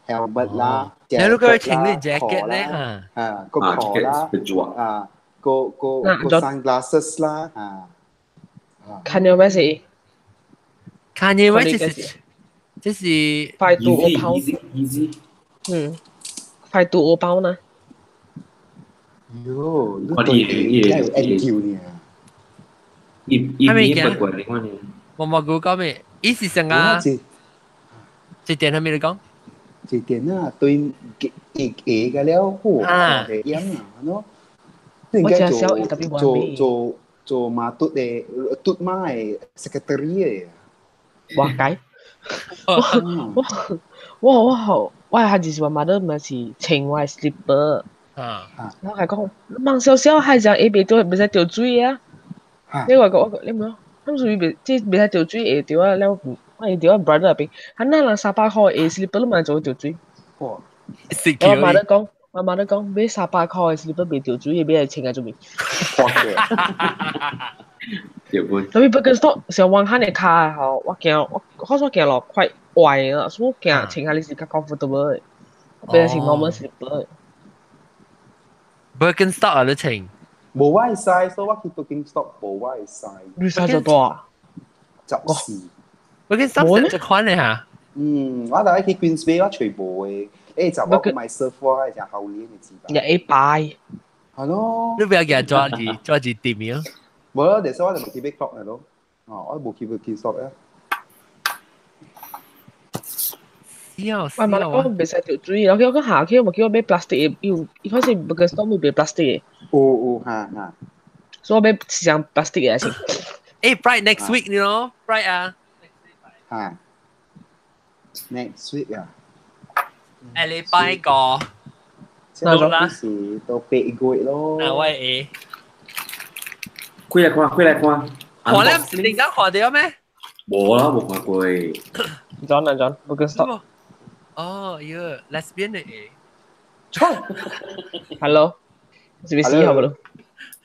，helmet 啦，你如果穿你 jacket 咧嚇，啊個殼啦，啊個個個 sunglasses 啦，啊。看有咩事？看有咩事？這是快度我包，嗯，快度我包呢？喲，你對你有研究呢？一一年不過你看呢？我冇估講咩？意思上啊，這點係咩你講？這點啊，對會會個了，好，會樣啊，喏。應該做做做做馬嘟的嘟馬的 secretary 的。哇解！我我我好，我係就是話買得咪是穿我 slipper，啊！我係講，望少少係就下袂到，袂使掉水啊！你話講我你唔講，他們屬於袂即袂使掉水下掉啊，了我會掉啊 brother 入邊，啊那人300塊下 slipper 都嘛做掉水。哇！我媽都講，我媽都講買300塊的 slipper 袂掉水，買來穿來做咩？掉本。特別 Birkenstock 上往漢的跤吼，我行我我所行路快壞啦，所以我行穿下你是較 comfortable 的，我比較穿 normal slipper。 Birkenstock 啊，你穿？無我 size，所以我去 Birkenstock 無我 size。你 size 就大？14。 Birkenstock 這款的嚇？嗯，我大概去 Queensway 我隨無的，就我去買 surf 我係後年的字。日一擺。係咯。你不要給他抓住抓住點樣？無啦，但是我就無去買 clock 係咯。哦，我無去 Birkenstock 啊。我媽講袂使掉水，然後叫我下去，我叫我買 plastic 的，因一開始 Birkenstock 沒買 plastic 的。有哈哈。所以我買是用 plastic 的先。Bright next week，你喏，Bright 啊。哈。Next week 啊。禮拜個。那啦。是到8月咯。那我會。過來看，過來看。看咧，是突然間看到咩？無啦，無看過。John 啊 John，Birkenstock。哦，喲，lesbian 的。 Hello，是咪死好咯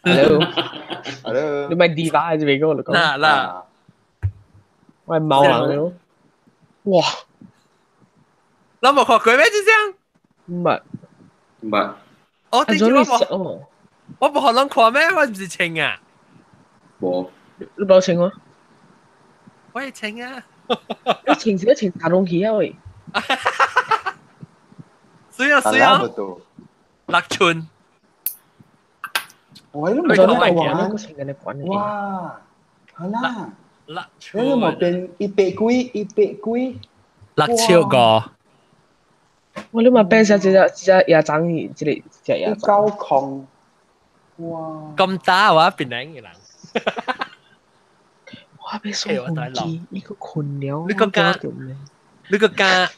？Hello，Hello，你咪 diva 是咪個？我講。嗱嗱，我係貓人咯。哇！你冇看過咩？這聲？唔係。唔係。我點知我冇？我冇可能看咩？我唔是穿啊。冇。你冇穿啊？我係穿啊。你穿是穿啥東西啊？喂！水啊水啊！6寸。我都唔想玩。哇！好啦。6寸。你冇變100幾，100幾。6超個。我你嘛變成一隻一隻野長，一個一隻野長。高空。哇！咁大話變靚嘅人。哇！俾送紅機，呢個困了。你個家，你個家。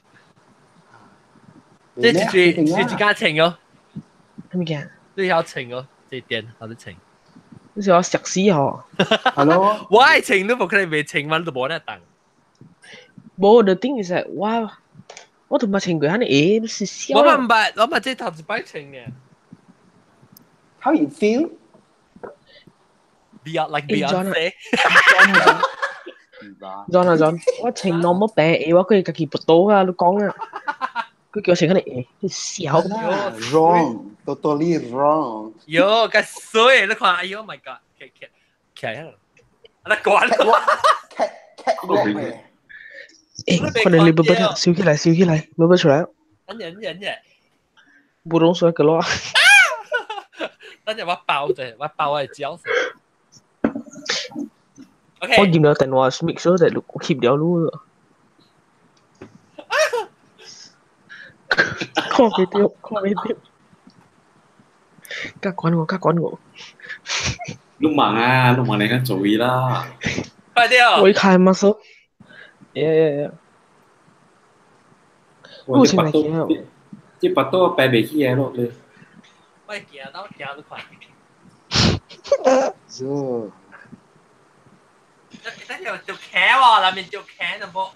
這是是一家情哦。咩物件？這條情哦，這點好的情。你是要食屎嗬？係咯。我愛情都無可能未情，我都無得當。無，the thing is that 我都冇穿過，肯定是笑。我嘛唔捌，我嘛這頭一擺穿嘅。 How you feel? Beyond like Beyonce。 John 啊 John，我穿 normal 白，我可以家己不到啊，你講啊。佢叫我穿肯定笑。 Wrong, totally wrong。喲，個水，你看，哎呦 my god，起起起來啦，你關啦，cat cat walk 嘅。可能你不不燒起來，燒起來，冇不出來。等陣等陣。不懂說個咯。等陣我爆啫，我爆我係焦死。OK。我見到電話 make sure that 我翕了路。看袂到，看袂到。較管我，較管我。你忙啊，你忙你較做伊啦。快啲！我開嘛數。Yeah yeah yeah。我先來行。這巴肚擺袂起來咯，你。我行到行得快。喲。等陣條茄喎，裏面條茄就冇。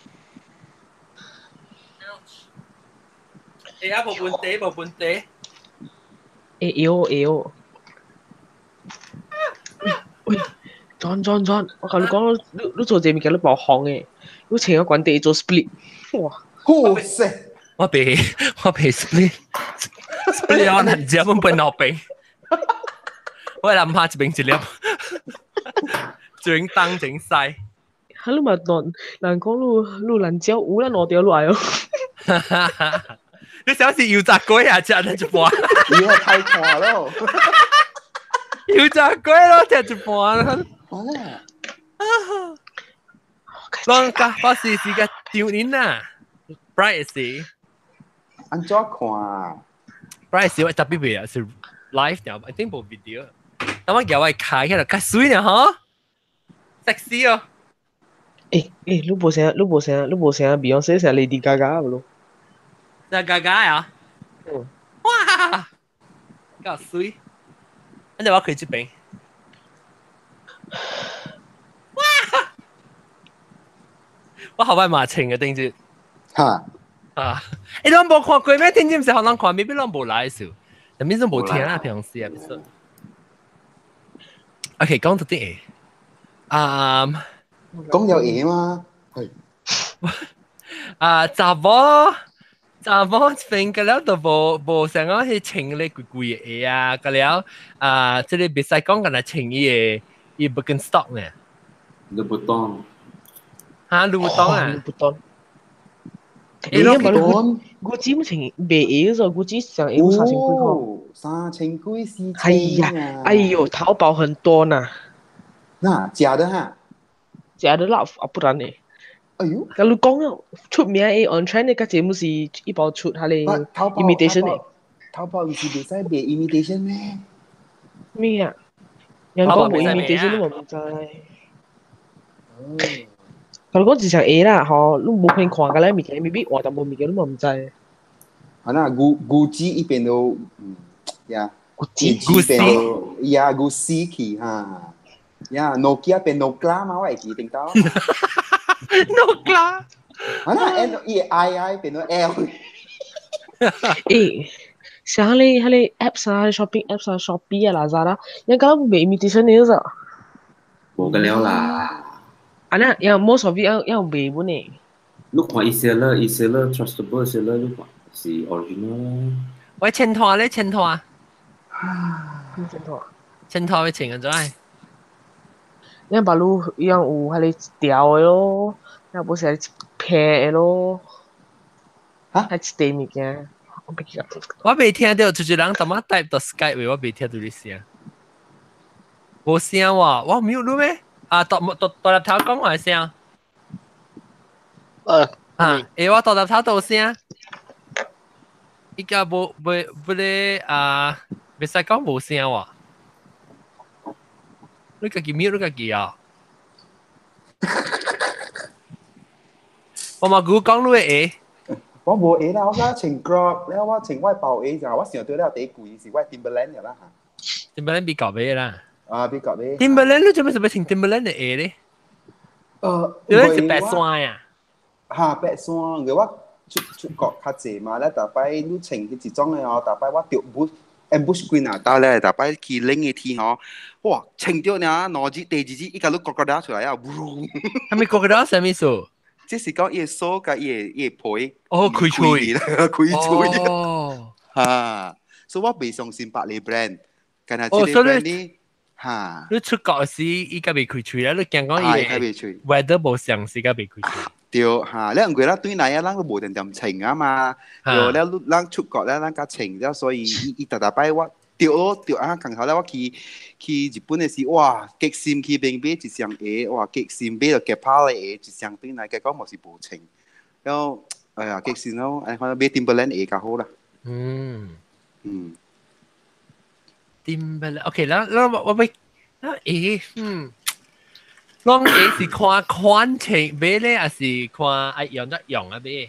啊，無問題，無問題。會會。喂，John John John，我同你講，你做這物件你爆紅嘅，你穿個關地做 split，哇！好勢！我被 split，split 我難食，我變老餅。我諗下一邊一粒，一邊東一邊西。哈，你嘛當人講你難食，有咱兩條落來哦。你想是油炸鬼啊？食得一半。油太快咯！油炸鬼咯，食一半。好啦。攏甲我是是個丟人啊！Bright 是。按怎看？Bright 是我特別別啊，是 live 了，I think 無 video。等我叫我開起來，較水呢嗬，sexy 哦。你無聲，你無聲，你無聲，Beyonce 聲 Lady Gaga 無咯？就 Gaga 啊？哇！較水。你我開這邊。哇！我後擺嘛穿嘅頂住。嚇！啊！你攏無看過咩？天知毋是予人看，未必攏無來時，但面都無聽啊，平時啊，別說。OK，講到啲啊，講有嘢嘛？係。啊，查某查某瞓個了都無無想講去穿咧貴貴嘅啊，個了啊，這個袂使講敢若穿伊個伊 Birkenstock 呢。 Louboutin。嚇，Louboutin 啊？Louboutin。欸，我我只唔穿袂會咗，我只上會三千幾塊。三千幾四千。哎呀，哎呦，淘寶很多呢。那假的哈？假的啦，啊不然呢？哎呦，假如講出名的 on trend 的，個節目是一包出他的 imitation 的。淘寶唔是袂使賣 imitation 咩？咩啊？人講冇 imitation 都唔知。假如講只上 A 啦，吼，你無可能看個咧物件，未必換淡薄物件，你嘛毋知。啊那古古籍一邊都，嗯，呀，古籍古籍，呀，古籍去哈，呀，Nokia 變 Nokia 嘛，我會記得到。 Nokia。啊那 N E I I 變到 L。欸，像迄個迄個 apps 啊，shopping apps 啊，Shopee 啊，Lazada，人家冇 imitation 的咋？無個了啦。啊那，要 most of it 要要賣本的。你看伊 seller，伊 seller trustable seller，你看是 original。喂，錢拖咧，錢拖。錢拖。錢拖要穿安怎？你把路一樣有迄個條的咯，也無是一片的咯。嚇？還一塊物件，我袂記得。我未聽到，就是人怎麼 type 到 Skype 話，我未聽到你聲。無聲喎，我 mute 你咩？啊，大大大粒頭講話聲。啊，欸，我大粒頭都聲。依家無無無咧啊，袂使講無聲喎。你家己 mute 你家己啊？我嘛估講你會。我無鞋啦，我講穿 crop，了我穿我包鞋就我想到了第一貴是我 Timberland 啦嚇。 Timberland 比較買啦。啊，比較買。 Timberland 你做咩做咩穿 Timberland 的鞋咧？你是白山呀？嚇，白山，因為我出出國較濟嘛，咧逐擺你穿彼一種的哦，逐擺我著 boot ambush 幾若搭咧，逐擺去冷的天哦，哇，穿著爾兩日第二日伊共你 crocodile 出來啊，啥物 crocodile 啥物意思？這是講伊的鎖佮伊的皮，哦，開喙，開喙。哦，哈，所以我袂相信別个 brand，干焦這個 brand 呢，哈。你出國時伊較袂開喙啦，你驚講伊 weather 無相時較袂開喙。對哈，你因為咱對來啊，咱都無定定穿啊嘛，對了，咱出國咧，咱較穿了，所以伊伊逐逐擺我對咯對啊，共頭咧我去去日本的時，哇，激心去邊買一雙鞋，哇，激心買著夾跑的鞋，一雙對來，結果嘛是無穿，了，哎呀，激心咯，哎，反正買 Timberland 鞋較好啦。嗯嗯，Timberland，OK，咱咱我我欲，鞋，嗯。攏鞋是看款式買咧，還是看愛用得用啊買？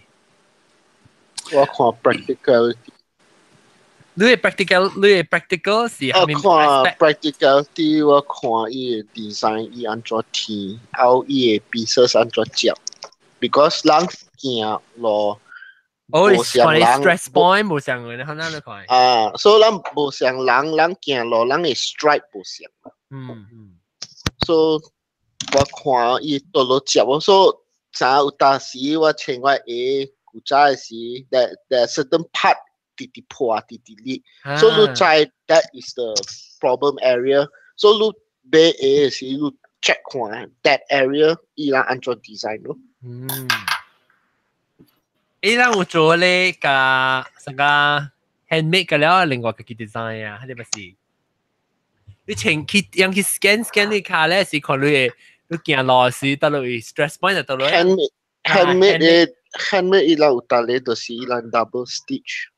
我看 practicality。你的 practical，你的 practical 是我看 practicality，我看伊的 design，伊按怎貼，後伊的 pieces 按怎接，because 人行路。哦，無像人 stress point 無像嘅，你看哪你看？啊，所以咱無像人，人行路，人的 stride 無像。嗯嗯。所以我看伊倒落接，我說早有當時我穿我鞋古早的時，that that certain part 直直破，直直裂，所以你知 that is the problem area。所以你買鞋的時，你 check 看 that area 伊人按怎 design 咯。嗯。伊人有做咧個啥個 handmade 個了，另外家己 design 啊，還是不是？你穿去用去 scan scan 你跤咧，是看你的你行路時佗落去 stress point 就佗落。 handmade handmade 的 handmade 伊人有逐個就是伊人 double stitch，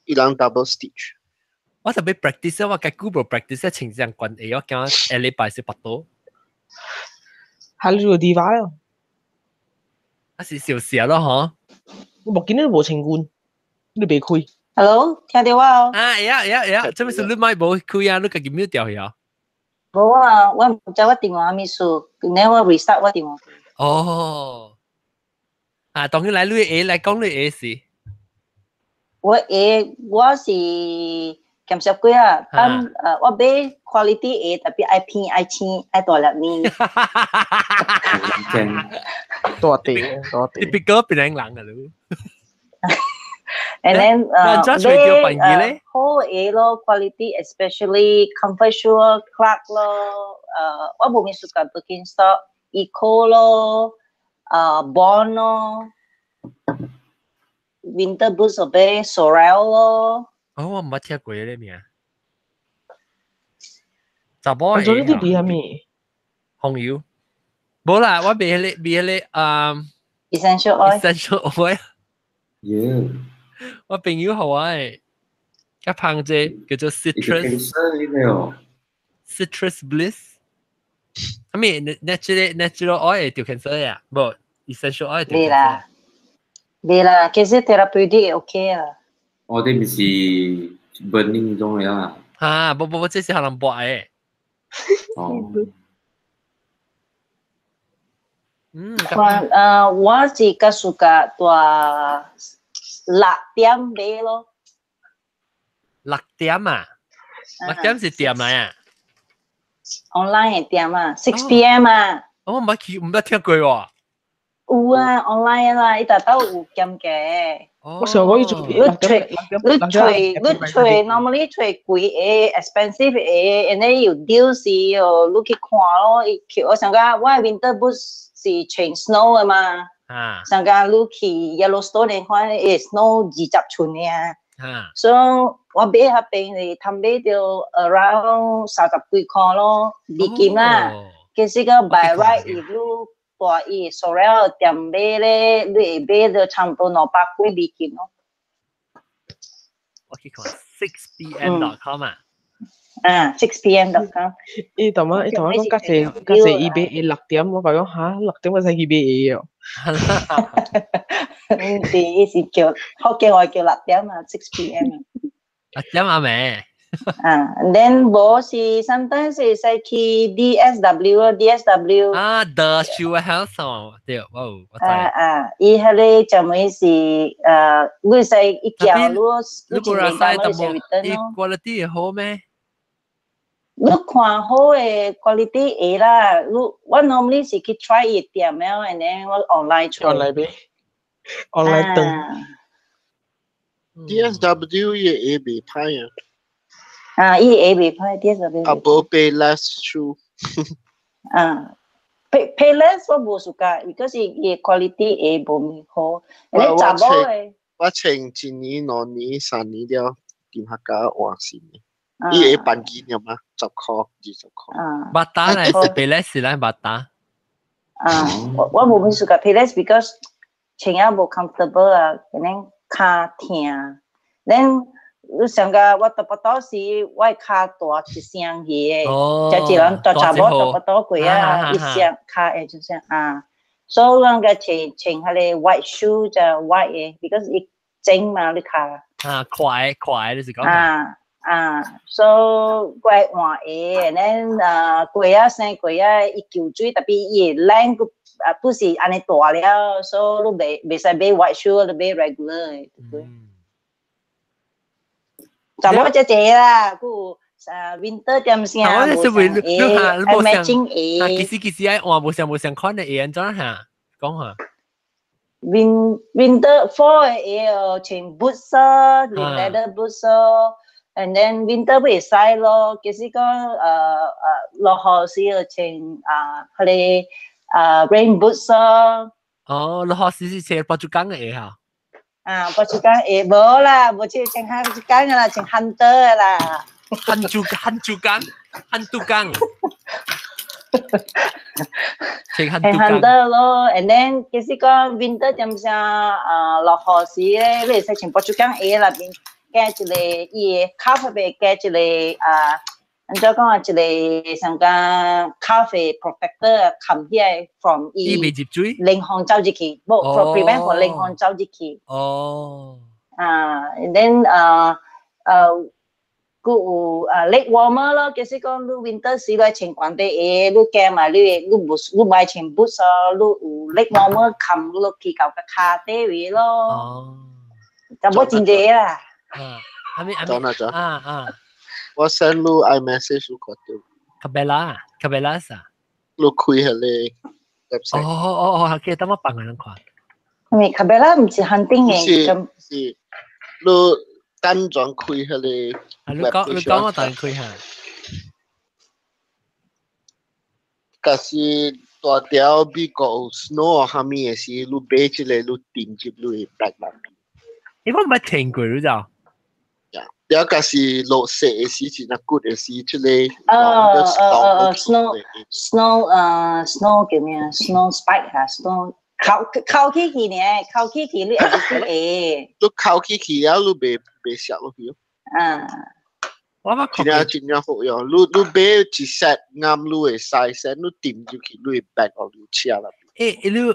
伊人 double stitch。我特別 practice，我計 Google practice 穿這樣關鞋，我驚下禮拜是腹肚。係你做電話咯？啊是小事咯，嗬。我目見你無穿軍。你袂開。 Hello，聽到我哦？啊，會啊會啊會啊，這邊是你麥無開啊，你家己 mute 掉去啊？無啊，我毋知我電話物事，然後我 restart 我電話。哦，啊，當然來你鞋來講你鞋是。我鞋我是鹹濕鬼啊，但我買 quality 鞋，特別愛偏愛青愛大粒面。大地大地。特別個別人人啊，你。 And then 買好鞋咯，quality especially comfort shoe Clark 咯，我無咪 suka Birkenstock Eco 咯，Bond 咯，Winter boots 我買 Sorel 咯。哦，我毋捌聽過咧名。查某鞋。做呢啲比係咩？紅油。無啦，我買彼個買彼個啊。 Essential oil。 Essential oil。 Yeah。我朋友予我的，較芳這叫做 citrus。Citrus bliss。啥物 natural oil 會著 cancer 啊？無 essential oil。未啦，未啦，其實 therapeutic OK 啦。我哋毋是 burning 種的啊。哈，無無無，這是予人抹的。哦。嗯。我我是較 suka 蹛六點買咯。六點啊？六點是店來啊？online 的店啊，6 p.m. 啊。我毋捌去，毋捌聽過喎。有啊，online 啦，伊逐兜有減價。我上個月做你揣你揣你揣，normally 揣貴的 expensive 的，and then 有 deal 時哦，你去看咯。伊去我想講，我 winter boots 是穿 snow 的嘛。啊。想講你去 Yellowstone 的看，會 snow 20寸的啊。所以我買彼邊是通買著 around 30幾箍咯，美金啦。其實個 by right 伊你蹛伊 Sorel 店買咧，你會買到差毋多200幾美金咯。我去看 6pm.com 啊。啊，6pm.com。伊同我伊同我講，較濟較濟伊買6點，我講嚇六點我先去買鞋哦。嗯，是伊是叫福建話叫六點啊，6 p.m. 啊。6點啊未？啊，then 無是 sometimes 會使去 DSW 咯，DSW。啊，The Shoe House 哦，對，我有我知。啊啊，伊彼個專門是你使伊叫你，你過來使淡薄，伊 quality 會好咩？你看好的 quality 會啦，你我 normally 是去 try 伊店了，and then 我 online 揣。 online 買，online 訂。 DSW 伊會袂歹啊。啊，伊會袂歹，DSW。啊，無 Payless shoe。啊，Payless 我無 suka，because 伊 quality 會無好。你查某的。我穿一年、2年、3年了，點下家換新的。伊會辦件了嗎？10箍、20箍。啊。 Bata 咧，是 Payless 咧，Bata。啊，我無咩 suka Payless because 穿啊無 comfortable 啊，可能跤疼。then 你想講我蹛肚時，我跤大一雙鞋的，這一人大查某蹛肚過啊，一雙跤會就聲啊。所以咱個穿穿彼個 white shoe 就 white 的，because 伊整嘛你跤。啊，快快你是講。啊啊，所以我愛換鞋，then 啊過啊生過啊，伊舊水特別伊會冷，啊不是按呢大了，所以你袂使買 white shoe，你買 regular 的。查某這濟啦，佮有啊 winter 點聲，我是為你嚇，你無想啊，其實其實愛換無相無相款的鞋，按怎嚇？講下。 Winter fall 的鞋哦，穿 boots 咯，leather boots 咯，and then winter 會使咯。其實講落雨時就穿啊，彼個啊 rain boots 咯。哦，落雨時是穿波珠鋼的鞋哈。啊，波珠鋼鞋無啦，無穿穿漢珠鋼啦，穿 hunter 啦。漢珠漢珠鋼，漢珠鋼。穿漢珠鋼咯，and then 其實講 winter 點聲啊落雨時咧，你會使穿波珠鋼鞋內邊加一個伊的咖啡加一個啊，按怎講啊，一個像講咖啡 protector 冚起來 from 伊袂入水，冷風走入去，無 for prevent for 冷風走入去。哦。啊，and then 啊閣有啊 leg warmer 咯，其實講你 winter 時來穿懸底鞋，你驚嘛？你你無你無愛穿 boots 哦，你有 leg warmer 冚落去到個跤底位咯。哦。就冇真濟啦。啊，阿咪阿咪啊啊。我 send 你 iMessage 你看到。卡貝拉，卡貝拉啥？你開彼個 website。哦哦哦，記得我放個人看。咪卡貝拉毋是肯定嘅。是是，你單轉開彼個。啊，你講你講我等開下。假使大條美國有 snow 啥物的時，你買這個你定入你的 bag 內面。欸，我毋捌聽過，你知道？了假使落雪的時，真啊骨的時，這個。哦哦哦，snow snow snow 叫咩啊？snow spike 啊，snow 扣扣起去呢，扣起去你會識會。你扣起去了，你袂袂摔落去。啊。我捌真正真正好用，你你買一 set 啱你的 size，你墊入去你的 bag 或你車內面。欸，你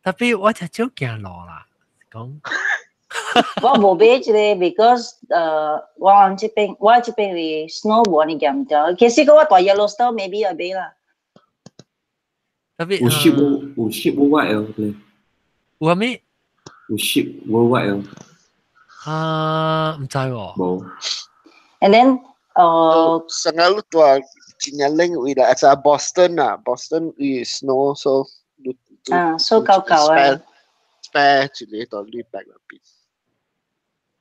特別我就少行路啦，講。我無買這個，because 我這邊我這邊位 snow 無按呢嚴重。其實我蹛 Yellowstone maybe 會買啦。特別有 ship 有 ship worldwide 哦，對。有啥物？有 ship worldwide 哦。啊，毋知喎。無。 And then 上個你蹛真正冷位啦，啊 Boston 啊，Boston 伊 snow so 啊，so 夠夠啊。 spare 一個到你 bag 內邊。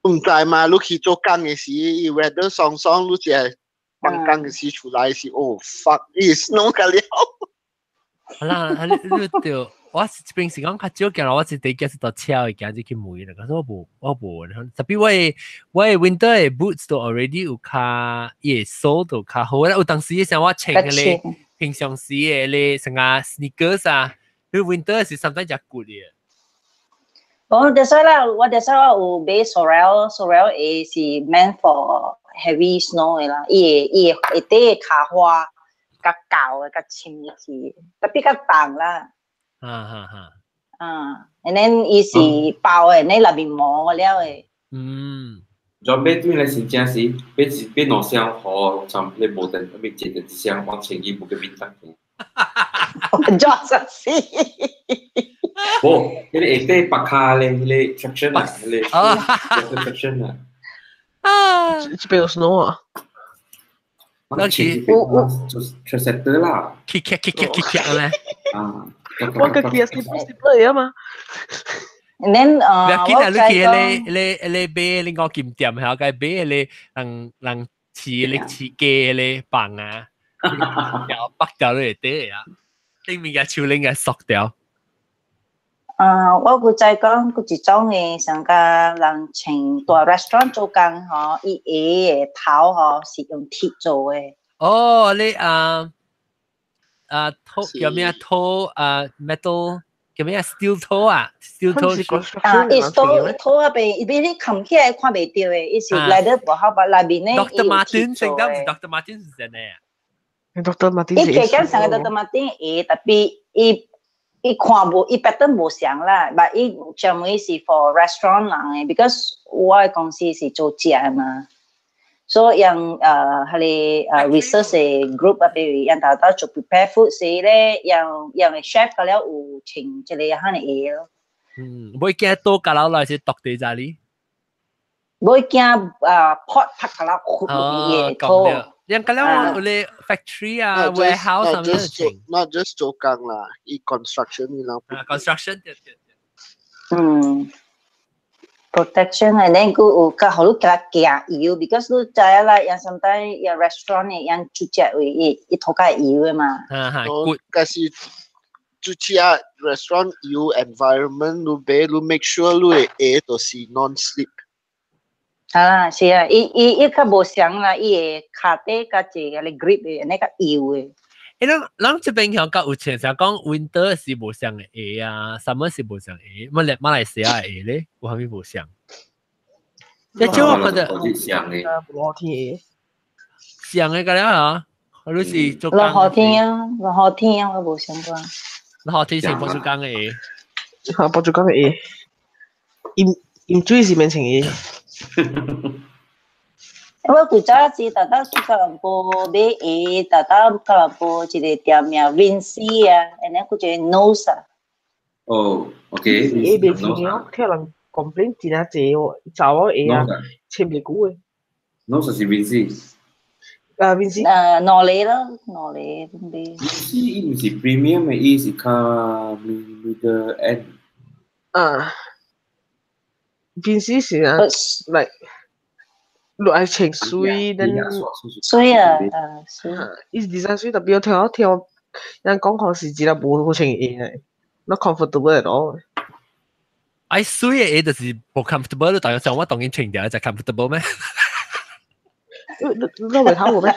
毋知嘛，你去做工的時，伊 weather 爽爽，你只放工的時出來是，哦 fuck，伊 snow 個了。好啦，你你對，我是平時講較少行路，我是第一是搭車會行入去門啦。可是我無我無，特別我的 winter 的 boots 都 already 有較伊的手都較好啦。有當時像我穿彼個平常時的咧，啥個 sneakers 啊，你 winter 是 sometimes 誠骨的。我就是啦，我就是我有買 Sorel，Sorel 鞋是 meant for heavy snow 的啦，伊會伊會會底跤花較厚的，較深入去，特別較重啦。啊哈哈。啊，and then 伊是包的，你內面磨了的。就買對來真正是買一買兩雙好，像你無電，買一個一雙往前去無個免得嘅。就是是。無，彼個下底白跤咧，彼個 traction 啊，彼個 traction 啊。啊！這邊有 snow 啊？那去就是 tractor 啦。去去去去去咧。啊！我個機是 slipper 啊嘛。 And then 不要緊啊！你去彼個彼個買你五金店，係該買彼個人人飼你飼雞彼個棒啊，掉北掉你底啊，頂面個樹林個縮掉。啊，我閣再講，閣一種的，上甲人穿蹛 restaurant 做工吼，伊鞋的頭吼是用鐵做的。哦，你啊啊 toe 叫咩 toe 啊 metal 叫咩 steel toe 啊 steel toe。啊，伊 toe toe 那邊，伊邊你冚起來看袂著的，伊是內底無好把內面呢， Dr. Martin 成得毋是 Dr. Martin 是真的啊？Dr. Martin 伊加減上個 Dr. Martin 鞋，特別伊。伊看無，伊 pattern 無相啦，但伊專門是 for restaurant 人的，because 我的公司是做食的嘛，所以用彼個research 的 group 啊，比如𪜶頭頭做 prepare food 時咧，用用的 chef 個了有穿這個款的鞋咯。嗯，袂驚倒架樓來是獨地在裡。袂驚啊 pot 拍架樓豁入去的土。人個了有咧 factory 啊，warehouse 啥物都 not just 做工啦，伊 construction 你人。啊，construction 對對對。嗯，protection and then 閣有較好你較行油，because 你知影啦，𪜶 sometimes 𪜶 restaurant 的𪜶煮食位伊伊塗較油的嘛。哈哈，但是煮食 restaurant 油 environment 你買你 make sure 你的鞋都是 non slip。啊，是啊，伊伊伊較無相啦，伊的跤底較濟個 grip 的，按呢較油的。欸，咱咱這邊香港有穿啥講 winter 是無相的鞋啊，summer 是無相鞋，乜咧馬來西亞的鞋咧，有啥物無相？即係我覺得相的。落天相的個了啊，你是做落雨天啊，落雨天啊，我無想過。落雨天是波珠鋼的鞋，嚇波珠鋼的鞋，伊飲水是免穿鞋。我古早時特登去吉隆坡買鞋，特登吉隆坡一個店名 Vinci 啊，然後佢一個 Nose 啊。哦，OK。鞋袂穿哦，聽人 complain 真係濟哦，查某鞋啊，穿袂久的。 Nose 是 Vinci。啊，Vinci。啊，兩個咯，兩個買。 Vinci 伊毋是 premium 的，伊是較 middle end。啊，Vinci 是啊，like 你愛穿水，then 水啊，啊水。伊 design 水，特別我聽我聽人講講是真係無好穿鞋的，not comfortable at all。哎，水的鞋就是無 comfortable，但係像我當然穿掉就 comfortable 咩？你你會睇我咩？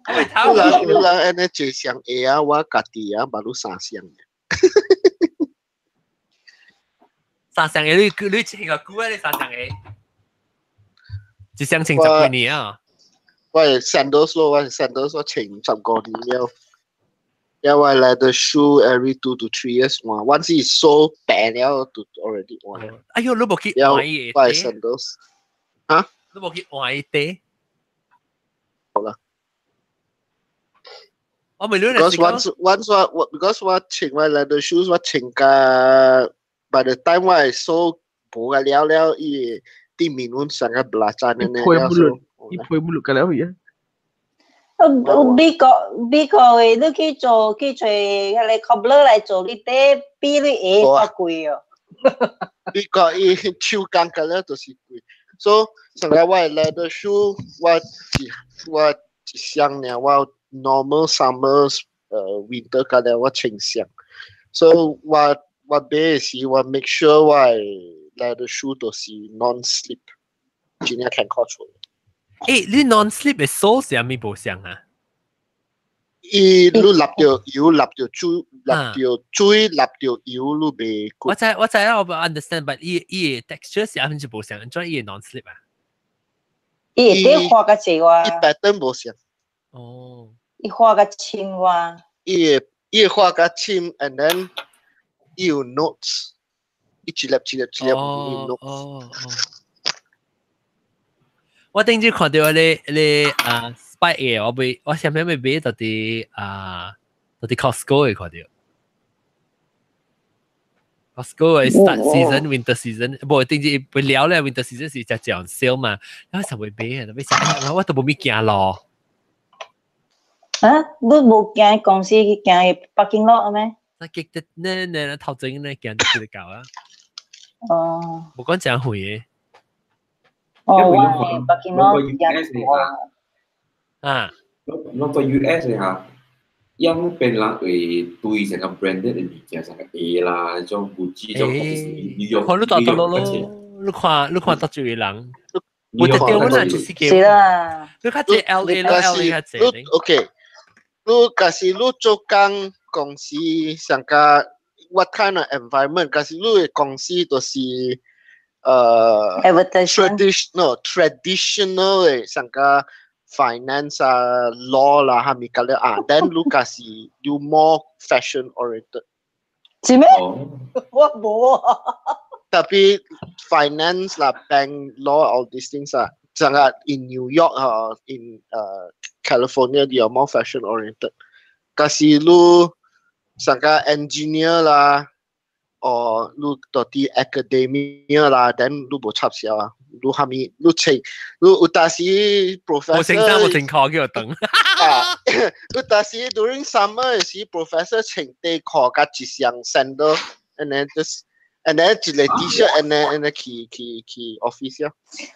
會睇我。你人按呢一雙鞋啊，我家己啊，捌你三雙。三雙鞋你你穿個久啊？你三雙鞋？一雙穿十幾年啊！我係 sandals 咯，我係 sandals 我穿15年了。因為 leather shoe every 2 to 3 years 換，once is so 平了就 already 換。哎喲，你無去換伊我係 sandals。嚇？你無去換伊底？好啦。我咪你 Because once 我 because 我穿我 leather shoes 我穿甲 by the time 我係 so 無個了了，伊啲面阮上個 belacan 呢。伊配不落，伊配不落個了去啊！美國美國的，你去做去揣彼個 cobbler 來做你底，比你鞋較貴哦。美國伊手工個了就是貴，所以上個我的 leather shoe 我一我一雙爾，我 normal summer winter 個了我穿雙，所以我我買的時我 make sure 我的 leather shoe 都是 non slip，真正牽靠出。誒，你 non slip 的 sole 是啥物無相啊？伊你立著油，立著水，立著水，立著油，你袂。我知我知啊，我 understand，but 伊伊 texture 是啥物無相，按怎伊 non slip 啊？伊會底滑較濟哇。伊 pattern 無相。哦。伊畫較深哇。伊會伊會畫較深，and then 伊有 notes，伊一粒一粒一粒有 notes。哦哦。我頂次看到你你啊 Spike 嘅，我未我上面未買到佇啊到佇 Costco 會看到。Costco 嘅 start season winter season，無頂次不了咧 winter season 是只講 sale 嘛，然後就會買啊，買啥？我都無物行路。啊，你無行公司去行去 parking lot 咩？那記得呢呢頭前呢行得去到啊。哦。無講真遠嘅。哦，我 parking lot 行啊。我個 US 嚇，因邊人會對成個 branded 的物件，成個 A 啦，種 Gucci 種，New York。看你大大咯咯，你看你看得住嘅人，我得掉我就是叫。是啦。你較濟 LA 咯，LA 較濟。 OK，你假使你做工公司上個 what kind of environment？假使你的公司就是traditional traditional 的上個 finance 啊 law 啦，哈咪個了啊，then 你假使you more fashion oriented。是咩？我無啊。特別 finance 啦，bank law all these things 啊，上個 in New York 啊，in California they are more fashion oriented。假使你上個 engineer 啦，哦，你到啲 academia 啦，then 你無插銷啊，你哈咪你穿，你有當時 professor 無穿衫無穿褲叫我等。啊，有當時 during summer 時 professor 穿短褲佮一雙 sandal，and then just and then 一個 T-shirt，and then and then 去去去 office 啊。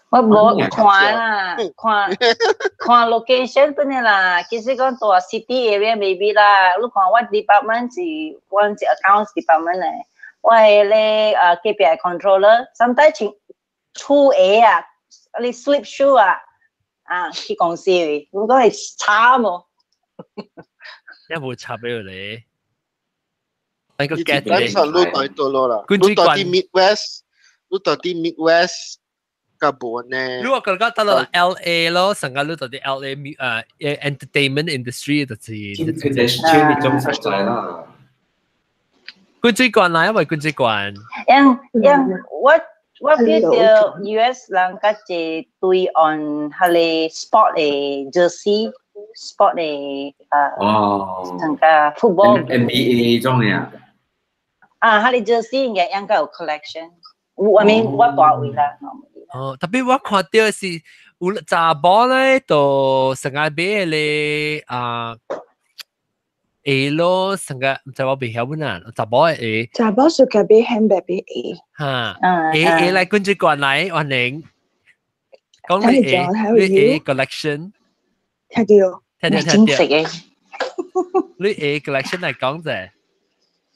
我無看啦，看看 location 本來啦，其實講大 city area maybe 啦，你看我 department 是我是 accounts department 的，我係咧啊隔壁 controller，sometimes 穿粗鞋啊，你 slip shoe 啊，啊去公司去，我講係差無？一無插俾佢哋。那個 get 咱上路到多咯啦，你到啲 Midwest，你到啲 Midwest 較無呢。如果覺得到了 LA 咯，成個你到啲 LA entertainment industry 就是。佢哋穿呢種實在啦。軍事關啦，因為軍事關。因因我我記得 US 人較濟對 on 彼个 sport 的 jersey，sport 的啊，哦，成個 football NBA 種嘅啊。啊，彼个 jersey 應該有 collection。有，I mean 我大位啦。哦，特別我看到是有查某咧，就成日買咧啊。鞋咯，成個毋知我袂曉本啊，查某的鞋。查某是個買 handbag 買鞋。哈，鞋鞋來跟住過來，歡迎。講你鞋，你鞋 collection。聽到。聽到聽到。你鞋 collection 來講者。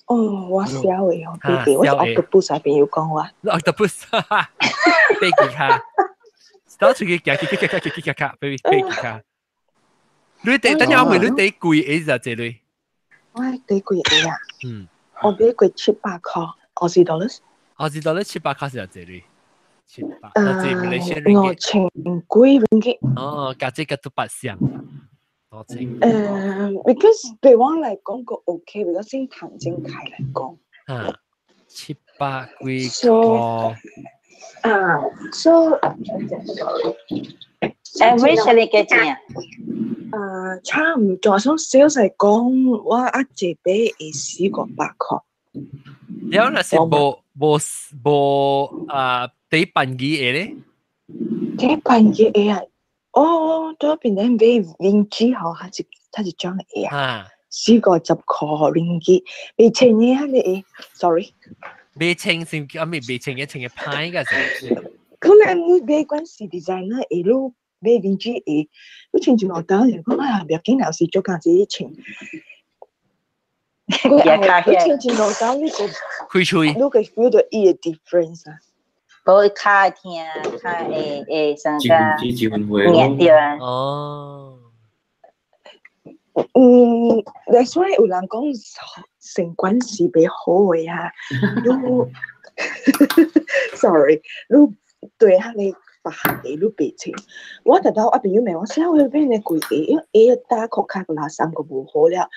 哦，我小的哦，買我是 octopus 朋友講我。 octopus，飛機卡，走出去行，行行行行行卡，飛飛機卡。你第等下我問你第貴鞋就這類。我第幾個啊？嗯，我買過700塊，澳洲 dollars。澳洲 dollars 700塊是這類，700，5000幾 ringgit。哦，加這個都八箱，5000。because 對我來講個 OK，because 先談正開來講。啊，700幾塊。啊，so average 係幾錢啊？差唔多，想少嚟講，我一隻買會400塊。了若是無無無啊，底半機的咧？底半機的啊？哦，對邊咧買 Vinci 吼，它是裝的啊。40塊 ringgit，未清嘅係你，sorry。未清是啊？未未清嘅清嘅派㗎是。可能你買關是 designer 會咯。買 Vinci 鞋，你穿住落單就講哎呀，唔要緊，老師做工自己穿。你穿住落單，你個開喙，你個 feel 到伊個 difference 啊。無較聽，較會會啥個？會對啊。哦。嗯，that's why 有人講成管是比好的啊。你，sorry，你對下你。別行鞋你袂穿，我特頭我朋友問我，啥會買呢貴鞋？因為鞋打褲較垃圾個無好了。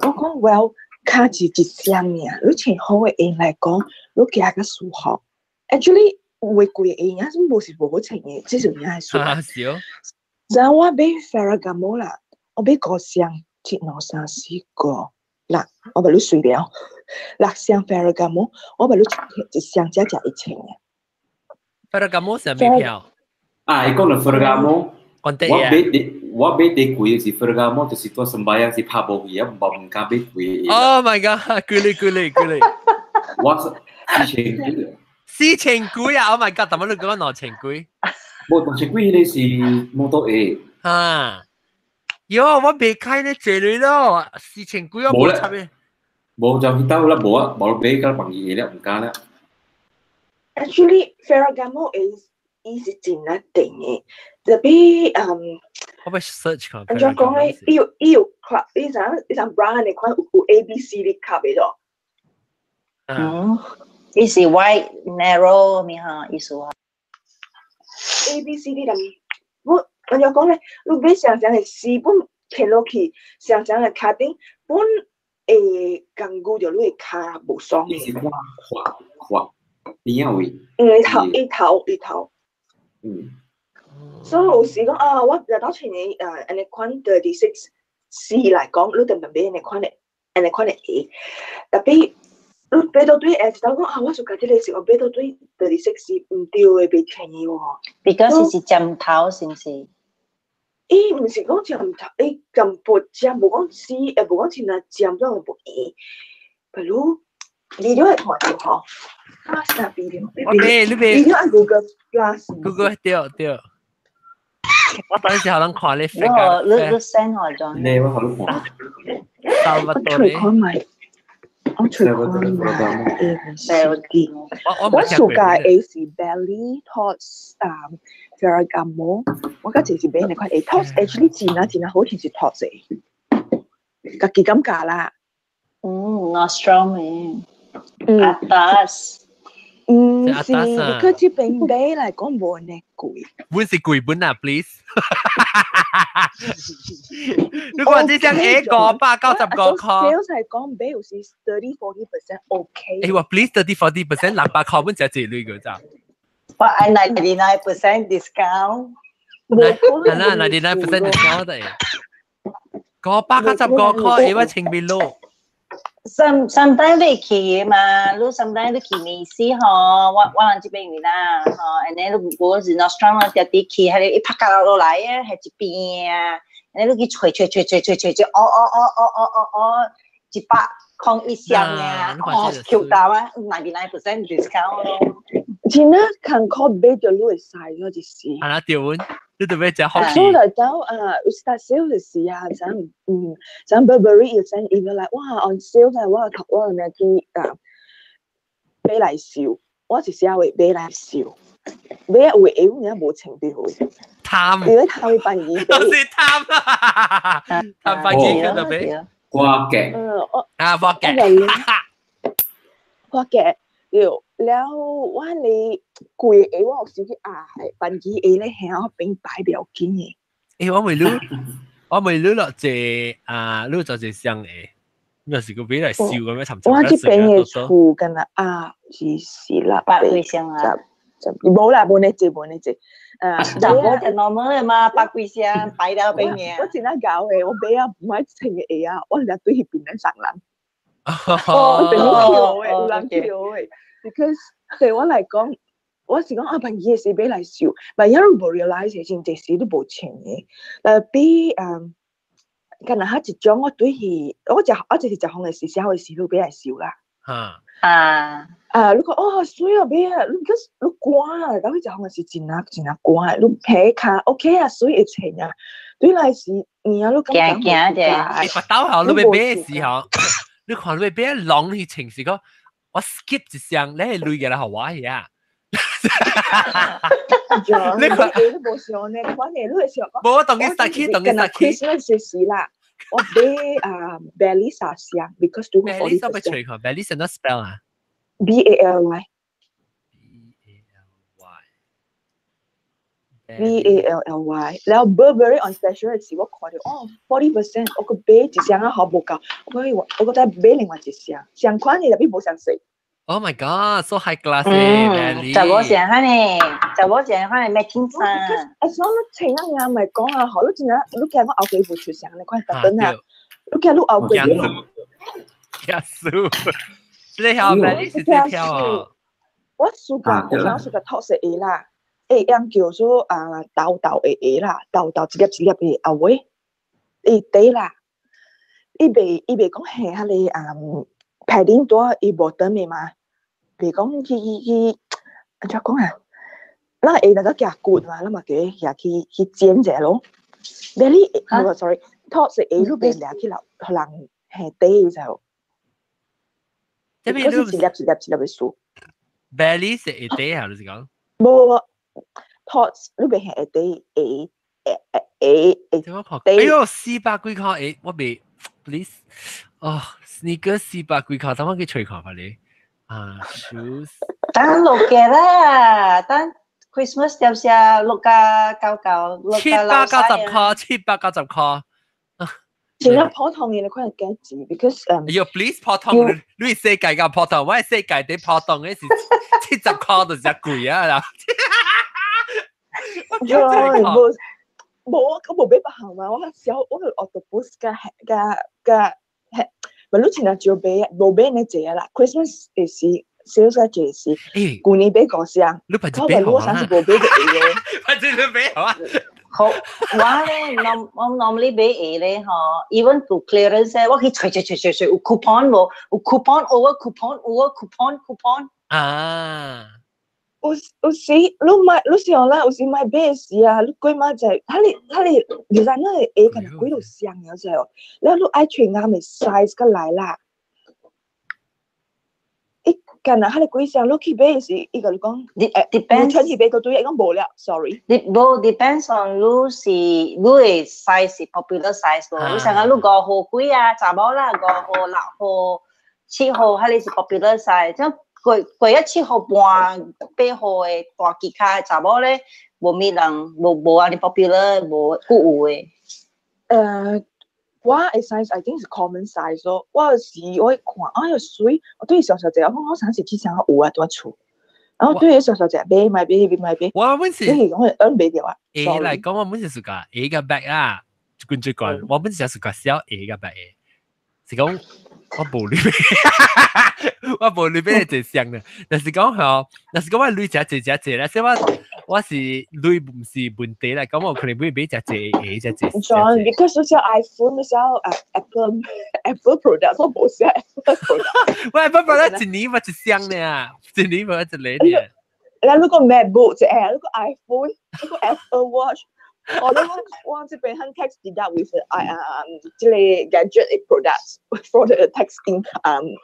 我講 well，跤是一雙爾，你穿好的鞋來講，你行較舒服。Actually，有的貴鞋也是無是無好穿的，這是有影係舒服。是哦。然後我買 Ferragamo 啦，我買五雙，一兩三四五六，我把你算了，六雙 Ferragamo，我把你一雙才食1000爾。 Ferragamo 是咩票？啊，伊講到 Ferragamo，我買我買第貴是 Ferragamo，就是做sembahyang是拍無去啊，唔敢買貴。 Oh my god！貴哩貴哩貴哩！我4000幾。 4000幾啊！Oh my god！怎麼你講2000幾？無2000幾，彼个是摩托鞋。啊！喲，我未開呢這類咯，4000幾我冇插嘅。無就去兜啦，無啊，無買甲朋友了，唔敢啦。 Actually, Ferragamo is 伊是真啊定的，特別嗯，我欲 search 看。按怎講咧？伊有 club，伊啥 brand 的款有 A、B、C、D 級的咯。嗯，伊是 wide narrow 咩哈意思啊？A、B、C、D 人，我按怎講咧？你買雙雙的 C 本牽落去，雙雙的跤頂本會感覺著你的跤無爽。伊是看闊闊邊仔位？嗯，伊頭伊頭伊頭。所以有時講啊，我若到前年啊，按呢款 36C 來講，你就買按呢款的鞋，特別你買到對下，就講啊，我就家這個是我買到對 36C 毋對的，袂便宜喎。 Because 是尖頭，是毋是？伊毋是講尖頭，伊咁薄尖，無講死，也無講真啊尖，種無圓。比如你都會看著吼。啊，啥比例？我買你買，你按 Google Plus。 Google 對對。我當時可能看你。我你你 send 我咗。你我好你看。我隨看埋，我隨看埋 A B C D。我暑假 A 是 Bally Tod's 啊，Ferragamo。我嗰時是買那款 A Tod's actually 真啊真啊好似是 Tod's 的，家己感覺啦。嗯，Nordstrom 嘅。嗯。Atas。嗯，是，佢這邊買來講無呢貴。本是貴本啊，please。如果這張 A 595塊， sales 係講買有時 30-40% OK。誒話 please 30-40% 600塊本就一類個咋。我愛 99% discount。係啦，99% discount 得。595塊，我清邊咯。 Sometimes 你去嘛，你 sometimes 你去 Macy's 吼，我人這邊啦，吼，and then 你無是 Nordstrom 啊，直直去，係你一拍架落來啊，係一邊啊，and then 你去揣揣揣揣揣揣揣，哦哦哦哦哦哦哦，101箱啊，哦，Q 到啊，99% discount 咯。真啊，看靠買就你會使咯，就是。啊，對，你特別食好。所以來到啊，有時 sale 的時啊，咱咱 Burberry 有陣 email 來，哇，on sale 在我頭我咪去啊買來燒，我是寫話買來燒，買有會有影無穿到。貪。因為貪會辦儀。都是貪啊！貪辦儀佢特別。掛嘅。我啊，掛嘅。掛嘅。對，了我你貴個我有時去啊，辦儀下咧，下我變擺比較緊嘅。我未擼落隻啊，擼就隻箱嘅，那是個俾來燒咁樣尋我這邊嘅厝敢若啊，是是啦，百幾箱啊，無啦，無呢隻，無呢隻。就我就 normal 嘛，百幾箱擺到邊嘅。我真係搞嘅，我買啊唔愛穿嘅鞋啊，我嚟對彼邊咧送人。哦，等於叫嘅，有人叫嘅。Because 對我來講，我是講啊，萬一是買來燒，萬一你無 realize 真濟時你無穿嘅。比敢若較一種我對去，我食我就是食風的時，寫的時你買來燒啦。啊啊啊！你講哦，水啊買啊，你 because 你寒啊，到去食風的時真啊真啊寒，你皮跤 OK 啊，水會穿啊。對來是，你啊，你驚驚者。你拔刀後，你要買的時候，你看你要買浪去穿是講。我 skip 一箱，你係累嘅啦，好我呀。你看，你無想呢？看你，你會想。無，我當佢殺起，當佢殺起。 Christmas 時啦，我買啊 Bally 沙箱，because 都 Bally 怎麼吹看？Bally 怎麼 spell 啊？B A L Y。 B A L Y。 B A L L Y，然後 Burberry on special 時，我看到哦，40%，我個買一箱啊，好無夠，我覺得買另外一箱，相款的特別無相似。 Oh my god, so high class 誒！就冇成款呢，就冇成款咩天生。啊，所以你請啊，咪講啊，好，你真係你見我後幾步出聲，你看特登啊，你見你後幾步。耶穌，你好，你是這條哦。我暑假我想暑假托食鞋啦。會用叫做啊豆豆的鞋啦，豆豆一粒一粒的啊喂，伊底啦，伊袂講係彼個啊排領帶伊無長的嘛，袂講去去去按怎講啊？咱鞋若個夾骨嘛，咱嘛叫伊舉去去剪者咯。你你，sorry，托是鞋你袂掠去留，予人下底就。這邊是一粒一粒一粒的數。 Belly 是下底啊，你是講？無無無。托你袂係底鞋鞋鞋鞋。哎喲，四百幾塊鞋，我未，please，哦，sneaker 四百幾塊，等我去吹看下你。啊，shoes。等六嘅啦，等 Christmas 就是六加九九，六加790塊，790塊。真係普通嘅，你可能幾錢？Because 哎喲，please 普通，你世界嘅普通，我係世界啲普通嘅是70塊就真貴啊啦。無無我無買別項嘛，我小我去 octopus 加加加，咪你前日少買，無買呢濟啦。Christmas 的時，sales 較濟時，舊年買五箱，你排一買我上次無買就會咯。排一買好啊。好，我咧，我 normally 買鞋咧，吼，even to clearance 咧，我去揣揣揣揣揣，有 coupon 無？有 coupon over coupon over coupon coupon。啊。有有時你買，你想啦，有時買買時啊，你過買就係，他哋 designer 的鞋可能幾多箱了就，然後你愛穿啱的 size 過來啦。伊敢若他哋幾箱，你去買時，伊共你講， depends，穿去買個對，伊講無了，sorry。你無 depends on 你是你的 size 是 popular size 咯，你想講你5號幾啊，查某啦5號、6號、7號，彼個是 popular size，這過過一7號半、8號的大結跤查某咧，無咪人無無按呢 popular 無固有的。我的 size I think 是 common size 咯。我有時我會看，哎喲水，我對上小姐，我講我上次去上有啊，佇厝。哦，對，傻傻隻買買買買買。我本是你係講係奀買掉啊？ A 嚟講，我本是自家 A 個 bag 啊，冠最貴。我本是自家 sell A 個 bag 嘅，是講我無鐳，我無鐳買一箱嘅。但是講吼，但是講我鐳食濟食濟啦，所以我是鐳唔是問題啦，咁我可能會買食濟 A 食濟。 John, because 你 sell iPhone，你 sell Apple product，我冇 sell Apple product。我 Apple product 一年咪一箱呢，一年咪一個呢。嗱，如果 MacBook 啫，如果 iPhone，如果 Apple Watch，我都我這邊很 tax deduct with 啊這個 gadget products for the tax in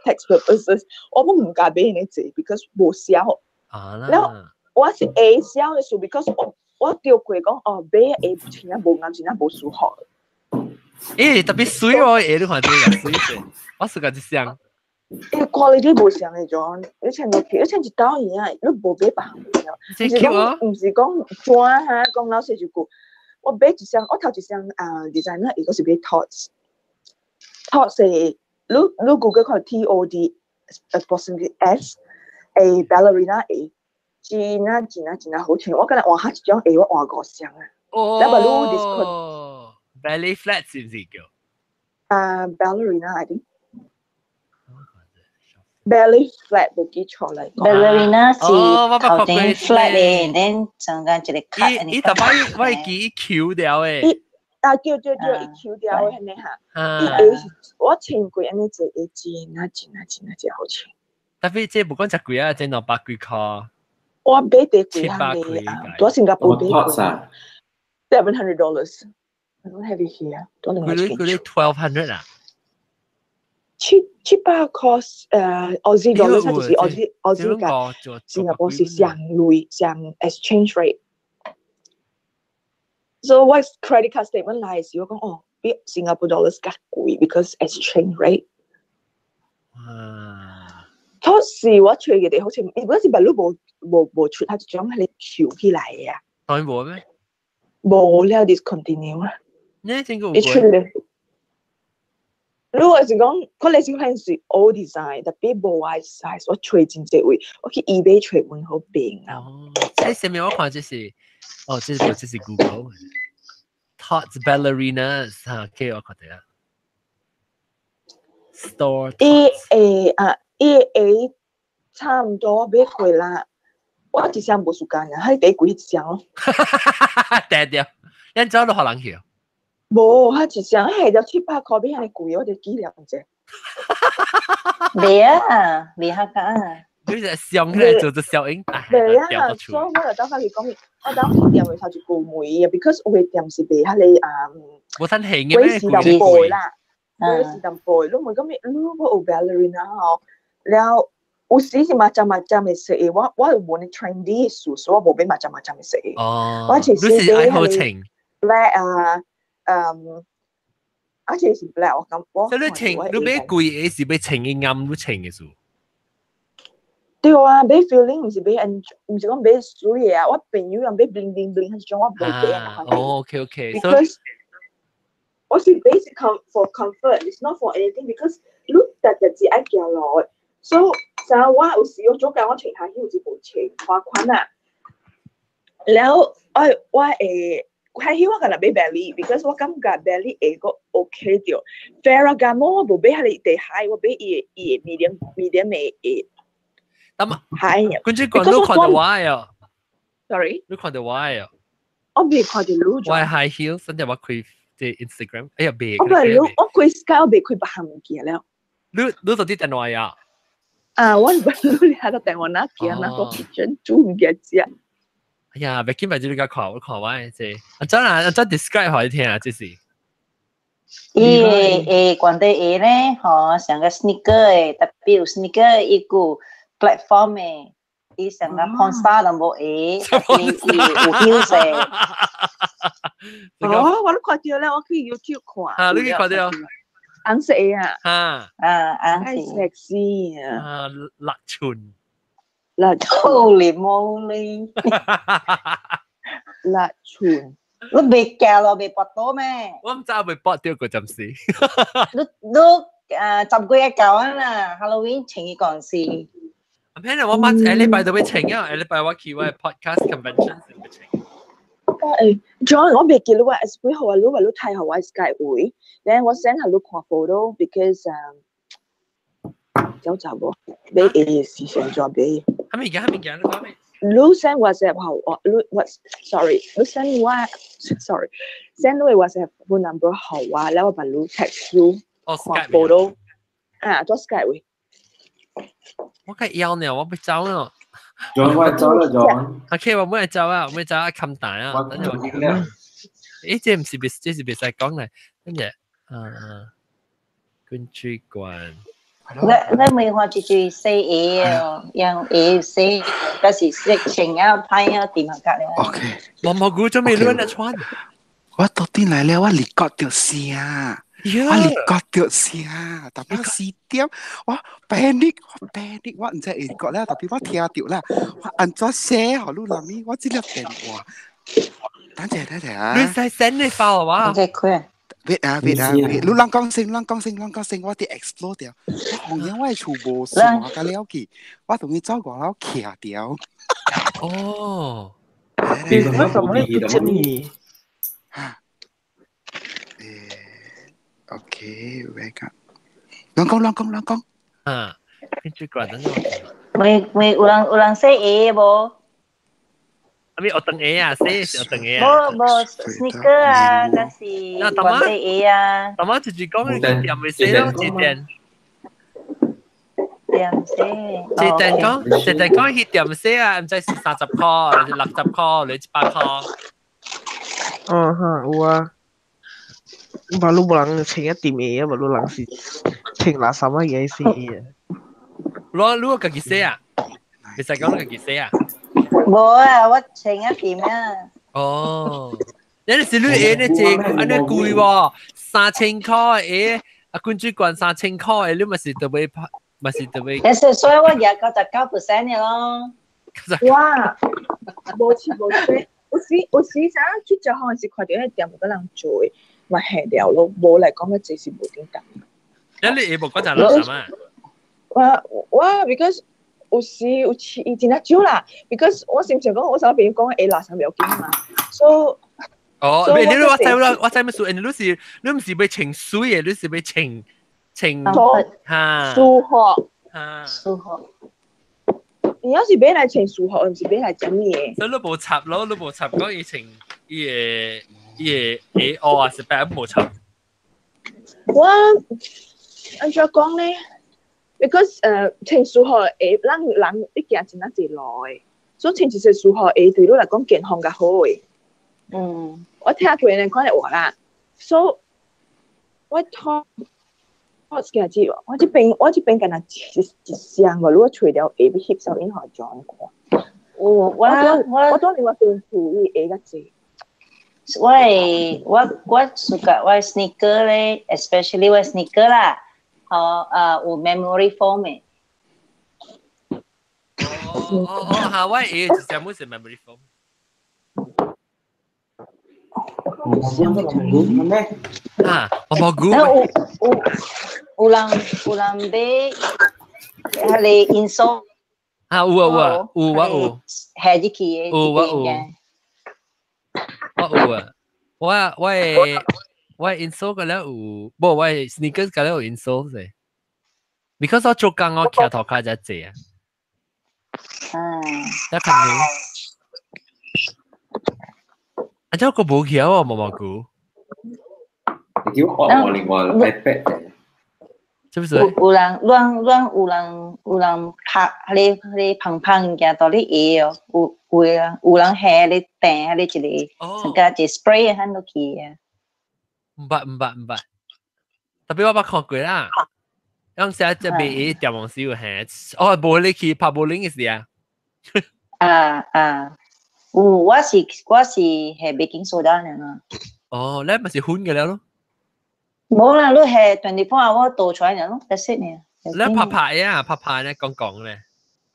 tax purposes，我唔敢買呢隻，because 無銷。啊啦。我是會銷的數，because 我掉過講哦，買會真正無啱，真正無舒服。欸，特別水哦，欸，你看這個水者，我是個一箱。伊 quality 無相的種，你穿落去，你穿一道耳啊，你無買別項物件。毋是講，毋是講怎哈，講老實一句，我買一雙，我頭一雙啊，designer 伊個是買 Tod's。Tod's 的，你 Google 看 TOD apostrophe S，誒 ballerina 鞋，真啊真啊真啊好穿，我今日換下一種鞋，我換五雙啊。哦。你無你 discount。 Ballet flat 是毋是叫？啊，ballerina I think。Ballet flat 無記錯嚟講。 Ballerina 是頭頂 flat 嘅，然中間一個 cut。伊特擺我會記伊 Q 掉嘅。啊對對對，伊 Q 掉嘅安尼哈。伊鞋是我穿過按呢一個鞋真啊真啊真啊真好穿。特別這無講真貴啊，這200幾塊。我買第貴項嘅啊，在新加坡買過。$700. I don't have it here. 多兩個幾幾 1200 啊？七百塊Aussie dollar，就是 Aussie 價，新加坡是相類相 exchange rate。So 我 credit card statement 來時，我講哦，比新加坡 dollars 較貴，because exchange rate。啊！當時我揣嘅哋好似，如果是白滷無出，它就將佢哋翹起來嘅啊。當然無咩？無了 discontinue 啊！呢真個你出咧？如果是講，可能是可能是 old design，特別無我 size，我揣真濟位，我去 eBay 揣揾好平啊。哦，這上面我看這是，哦，這是 Google。Tod's ballerinas 嚇，OK 我看到啊。Store。伊會啊，伊會差唔多買過啦。我一雙無時間啊，喺第貴一雙咯。對對，咱走都予人去。無，佢一雙係就700塊，比遐爾貴，我就紀念者。未啊，未客家。你是上起來做做效應，未啊，所以我就當翻佢講，我當去店嘅時候就顧梅啊，because 有個店是賣遐個啊，無趁興嘅咩？貴是淡薄啦，貴是淡薄，你問講咩？你我有 ballerina 吼，了有時是嘛針嘛針的色的，我有無呢 trendy 數，所以我無買嘛針嘛針的色的。哦，我其實是愛好穿 black 啊，嗯，而且是 black，我感我。所以你穿，你買貴的是買穿伊啱你穿的數。對啊，買 feeling 毋是買 enjoy，毋是講買水的啊。我朋友用買 bling bling bling，彼種我袂買啊。哦，OK OK。 Because 我是 basic for comfort，it's not for anything。Because 你逐日只愛行路，所以像我有時我早間我穿下有是無穿花款啊。然後我會較喜歡干焦買 ballet，because 我感覺 ballet 會個 OK 著。Ferragamo 我無買彼個地鞋，我買伊的 medium 的鞋。咁啊，係。跟住講你看到我啊？Sorry，你看到我啊？我未看到你。我 high heel，甚至我開這 Instagram，哎呀，未。我唔你，我開 Sky 我未開別項物件了。你到底電話呀？啊，我唔你喺個電話哪件啊？個 kitchen 煮物件食。哎呀，別緊咪就你看，我看我這，啊真啊，真 describe 予你聽啊，這是。伊會關底鞋咧，吼，像個 sneaker 的，特別有 sneaker 伊個 platform 的，伊像個 porn star 都無鞋，伊有 heels 的。哦，我都看到咧，我去 YouTube 看。啊，你去看到？紅色的啊。啊。啊，紅色。sexy 啊。啊，6寸。6 Holy moly！ 6寸。你未行路未跋倒咩？我毋知未跋著過暫時。你啊10月到啊啦，Halloween 穿伊講是。阿咩我媽下禮拜都會請啊，下禮拜我去我 podcast convention 先會請。誒，John，我未記得我 S 幾號啊，你話你睇下我 Skype 會，then 我 send 下你看 photo because 有集喎，你誒是上咗俾。係咪而家？係咪而家？你講咩？你 send WhatsApp 後，我你 what sorry，你 send 我 sorry send 你 WhatsApp phone number 後啊，然後我把你 text 你看 photo 啊，做 Skype 會。我梗要呢，我不走咯。 John 我走啦，John。 OK，我每日走啊，我每日走啊，冚蛋啊。等陣我誒，這唔是別，這是別使講嚟，跟住，跟住關。你你未看這句寫鞋哦，用鞋寫，但是寫穿啊歹啊掂下隔咧。 OK。毛毛菇準備亂來穿。我到底來了，我立覺著聲，我立覺著聲，特別4點，我 panic，我 panic，我毋知會覺啦，特別我聽著啦，我按怎寫予你人呢？我這粒電話，等陣等陣啊！你使 send 你發我啊？你開。別啊別啊別！你人講聲，人講聲，人講聲，我佇 explore 掉。我紅影我的厝無線甲了去，我同伊走外樓徛掉。哦。我怎麼會不接你？誒，OK，wake up。人講人講人講。啊，跟住過等我。未未有人有人寫鞋無？阿咪學堂鞋啊，寫是學堂鞋啊。無無 sneaker 啊，那是管鞋啊。大媽就是講你店未寫咯，這店。店寫。這店講，這店講去店寫啊，毋知是30箍，60箍，你100箍。嗯哈，有啊。嘛，你無人穿一店鞋啊，嘛，你人是穿垃圾啊嘢寫啊。我你家己寫啊？你使講你家己寫啊？無啊，我穿一店啊。哦，你是你鞋呢？這按呢貴喎，3000箍鞋，啊，冠主管3000箍的，你咪是特別拍，咪是特別。其實所以我廿99% 嘅咯。哇，無錢無錢，有時有時啥去食好是看著彼店有個人做的，嘛下掉咯，無來講個這是無頂當。那你下無講就垃圾啊？我我 because 有時有時伊真正少啦，because 我是毋是講我啥朋友講會垃圾不要緊嘛，所以哦，你你我知啦，我知咩事？你是你毋是欲穿水的，你是欲穿穿哈舒服哈舒服。你要是買來穿舒服，毋是買來食物的。所以你無插咯，你無插講伊穿伊個伊個 A O 啊，是白無插。我按怎講咧？because 穿舒服鞋，咱人一行真仔濟路的，所以穿一雙舒服鞋對你來講健康較好的。嗯，我聽過人講的話啦，所以我拖我今日我這邊我這邊敢若一一雙無，如果除了鞋欲翕相片予 John 看。有我我我當年我邊厝伊鞋較濟。我我我 suka 我 sneaker 咧，especially 我 sneaker 啦。哦，有 memory foam 的。哦哦哦，下我鞋是啥物是 memory foam？啊，我冇估。有有有人有人買，彼个 insole。啊，有啊有啊，有我有。下入去的。有我有。我有啊，我我的我的 insole 個了有，無我的 sneakers 個了有 insole 啫。because 我做工我徛頭殼才濟啊。嗯。一看你。啊，這個無橋哦，毛毛菇。你叫我我另外 iPad 嘅。是不是？有有人亂亂有人有人拍彼個彼個胖胖物件到你鞋哦，有有人有人下咧掟彼個一個，成個一 spray 喺落去啊。毋捌毋捌毋捌，特別我捌看過啦。當時只賣鞋店黃是有下，哦，無你去拍保齡嘅時啊。啊啊，有我是我是係 baking soda 爾啊。哦，你咪是粉嘅了咯。無啦，你係24 hour 倒出來爾咯，that's it 爾。你拍拍啊，拍拍咧，講講咧。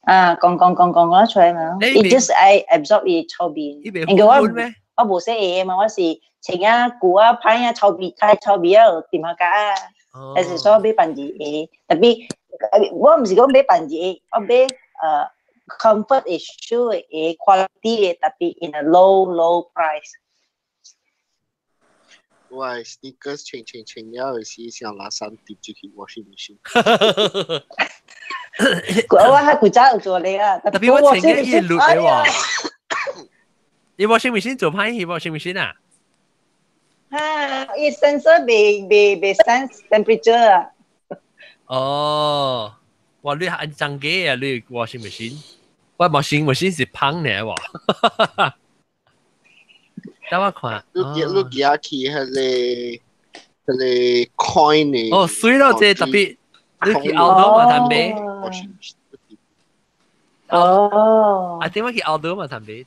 啊，講講講講講出來嘛。It just I absorb 伊臭味。因為我我無洗鞋嘛，我是穿啊舊啊歹啊臭味，太臭味啊，掂下架啊。還是說買辦字鞋，特別我毋是講買辦字鞋，我買 comfort 的 shoe 的 quality 的，tapi in a low low price。我 sneakers 穿穿穿了時，想拿三疊出去 washing machine。我係古早有做你啊， tapi 我穿嘅伊綠的喎。你 washing machine 做歹去 washing machine 啊？啊，伊 sensor 未未未 sense temperature 啊。哦，哇！你係真嘅啊？你 washing machine，我 washing machine 是香呢喎。等我看。你你寄去彼個 coin 呢？哦，水咯，這特別，你去 Aldo 嘛，談買。哦。啊，點解去 Aldo 嘛，談買啫？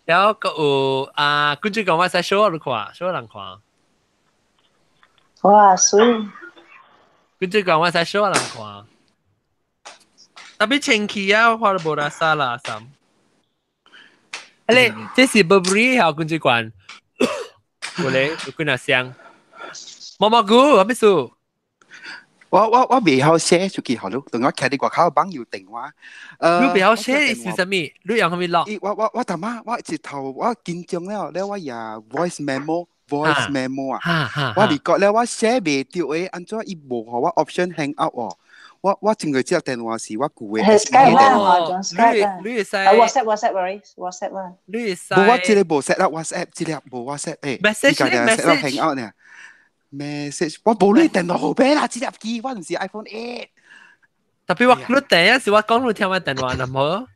然後個有啊，跟住講我使 show 你看，show 人看。哇，水！跟住講我使 show 人看。特別清氣啊，我看到無啦沙啦三。你這是 Burberry 好，跟住講，有咧有幾若箱。毛毛菇，啥物事？我未曉寫出去，好咯，同我徛佇外口網友電話。你未曉寫是啥物？你用啥物錄？我頭媽，我一頭我緊張了，了我也 voice memo voice memo 啊，我離覺了我寫袂著的，按怎伊無予我 option hang up 哦？我淨係接電話是我舊的。 Skype 啦，你你會使 WhatsApp WhatsApp sorry WhatsApp 啦。你會使？無我這个無 set up WhatsApp，這个無 WhatsApp 誒。 message set up hang out 呢？message 我無你電腦號碼啦，這粒機我毋是 iPhone 8。 tapi 我你第一時我講你聽我電話，唔好。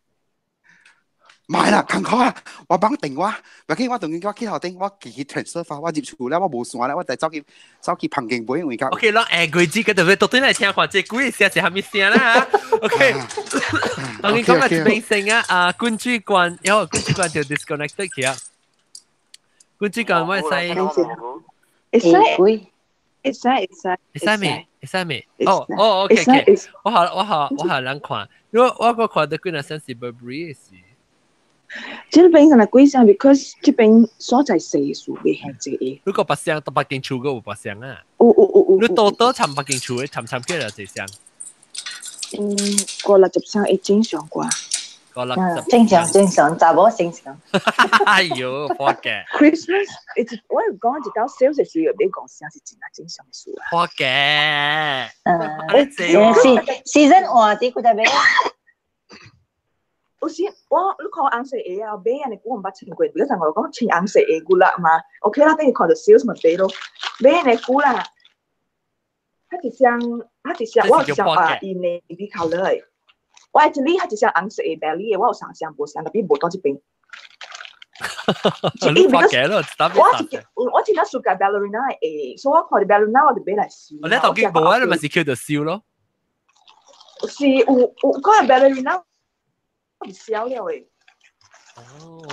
買啦，艱苦啊！我綁電話，唔緊我當然我去頭頂，我自己 transfer 翻，我入厝了，我無線了，我就走去走去旁邊買因為較。 OK，咱下個節個特別到底來聽看這幾個聲是啥物聲啦？OK，當然講啊，這邊聲啊，啊，滾水罐，然後滾水罐就 disconnected 去啊。滾水罐我使。會使，會使，會使。會使未？會使未？哦哦，OK OK，我好我好我好難看，如果我個看到幾若聲是 Burberry 是。這邊可能貴聲，because 這邊所在細數未係這個。如果白箱到北京厝個有白箱啊？有有有有。你多多尋北京厝的，尋尋幾多這箱？嗯，50-60箱會正常啩。 50 正常正常，查某正常。哎呦，破嘅。 Christmas，我有講一道 sales 時買五箱是真係正常數啊。破嘅。嗯，是 season 換啲佢就買。有時我你看紅色鞋啊，買按呢久我毋捌穿過，比如我講穿紅色鞋久啦嘛，OK 啦，等於看著 sales 咪買咯，買按呢久啦，彼一雙，我有一雙啊，伊 navy colour 的，我 actually 彼一雙紅色的 ballet 的，我有三雙無雙，tapi 無佇這邊。你發嘅咯，我一我真正 suka ballerina 的鞋，所以我看著 ballerina 我就買來試。你當見無啊，你咪是叫做燒咯。是有有看 ballerina。唔少了誒。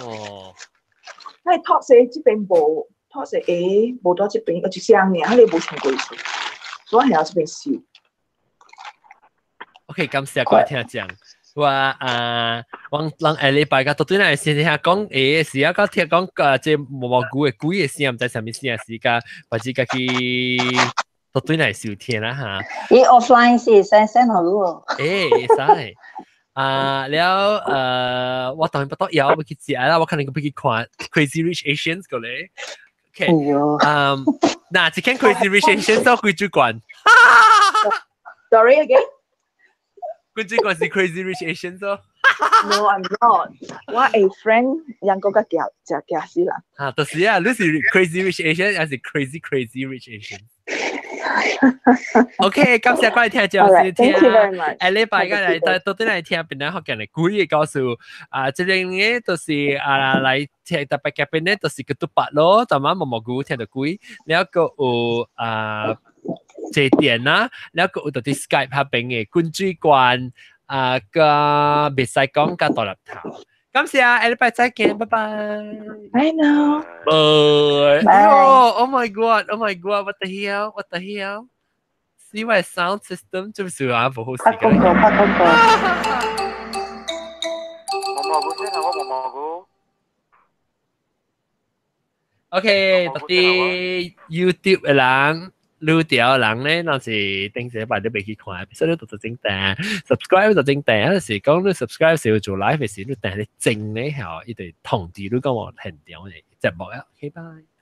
哦。迄個 top 色這邊無，top 色鞋無佇這邊，有一雙爾，彼个無穿過去，所以我喺這邊收。 OK，感謝各位聽眾。我啊，我人下禮拜個到底嚟先聽講時啊，個聽講個這毛毛菇的鬼的聲，毋知啥物聲時間，或者家己到底嚟收聽啦嚇。伊 offline 是 send send 予你哦。欸，會使。啊，了我當然不得要去食啦，我可能欲去看 Crazy Rich Asians 過嚟。OK，嗯，嗱，這間 Crazy Rich Asians 做歸主管。 Sorry again。歸主管是 Crazy Rich Asians 咯。 No, I'm not。我a friend 人個個夾食夾死啦。啊，就是啊，你是 Crazy Rich Asians 還是 Crazy Crazy Rich Asians？OK，感謝各位聽眾收聽。下禮拜個來到底來聽邊個福建的鬼的故事啊？這邊呢就是啊來聽特別嘉賓呢，就是個獨白咯，逐晚毛毛菇聽到鬼，了個有啊這點啦，了個有到佇 Skype 彼邊的滾水罐啊個袂使講佮大粒頭。感謝，下禮拜再見，拜拜。 Bye now。 Bye。哎喲，Oh my God，Oh my God，What the hell？What the hell？是我 sound system 就是啊，不好使。拍廣告，拍廣告。毛毛菇先啊，我毛毛菇。 OK，到佇 YouTube 的人，愈條人咧，若是頂一擺你袂去看，所以你就整訂 subscribe 就整訂，就是講你 subscribe 時做 live 時，你訂你整咧，吼，伊就通知你講我現場嘅節目啊。OK，拜。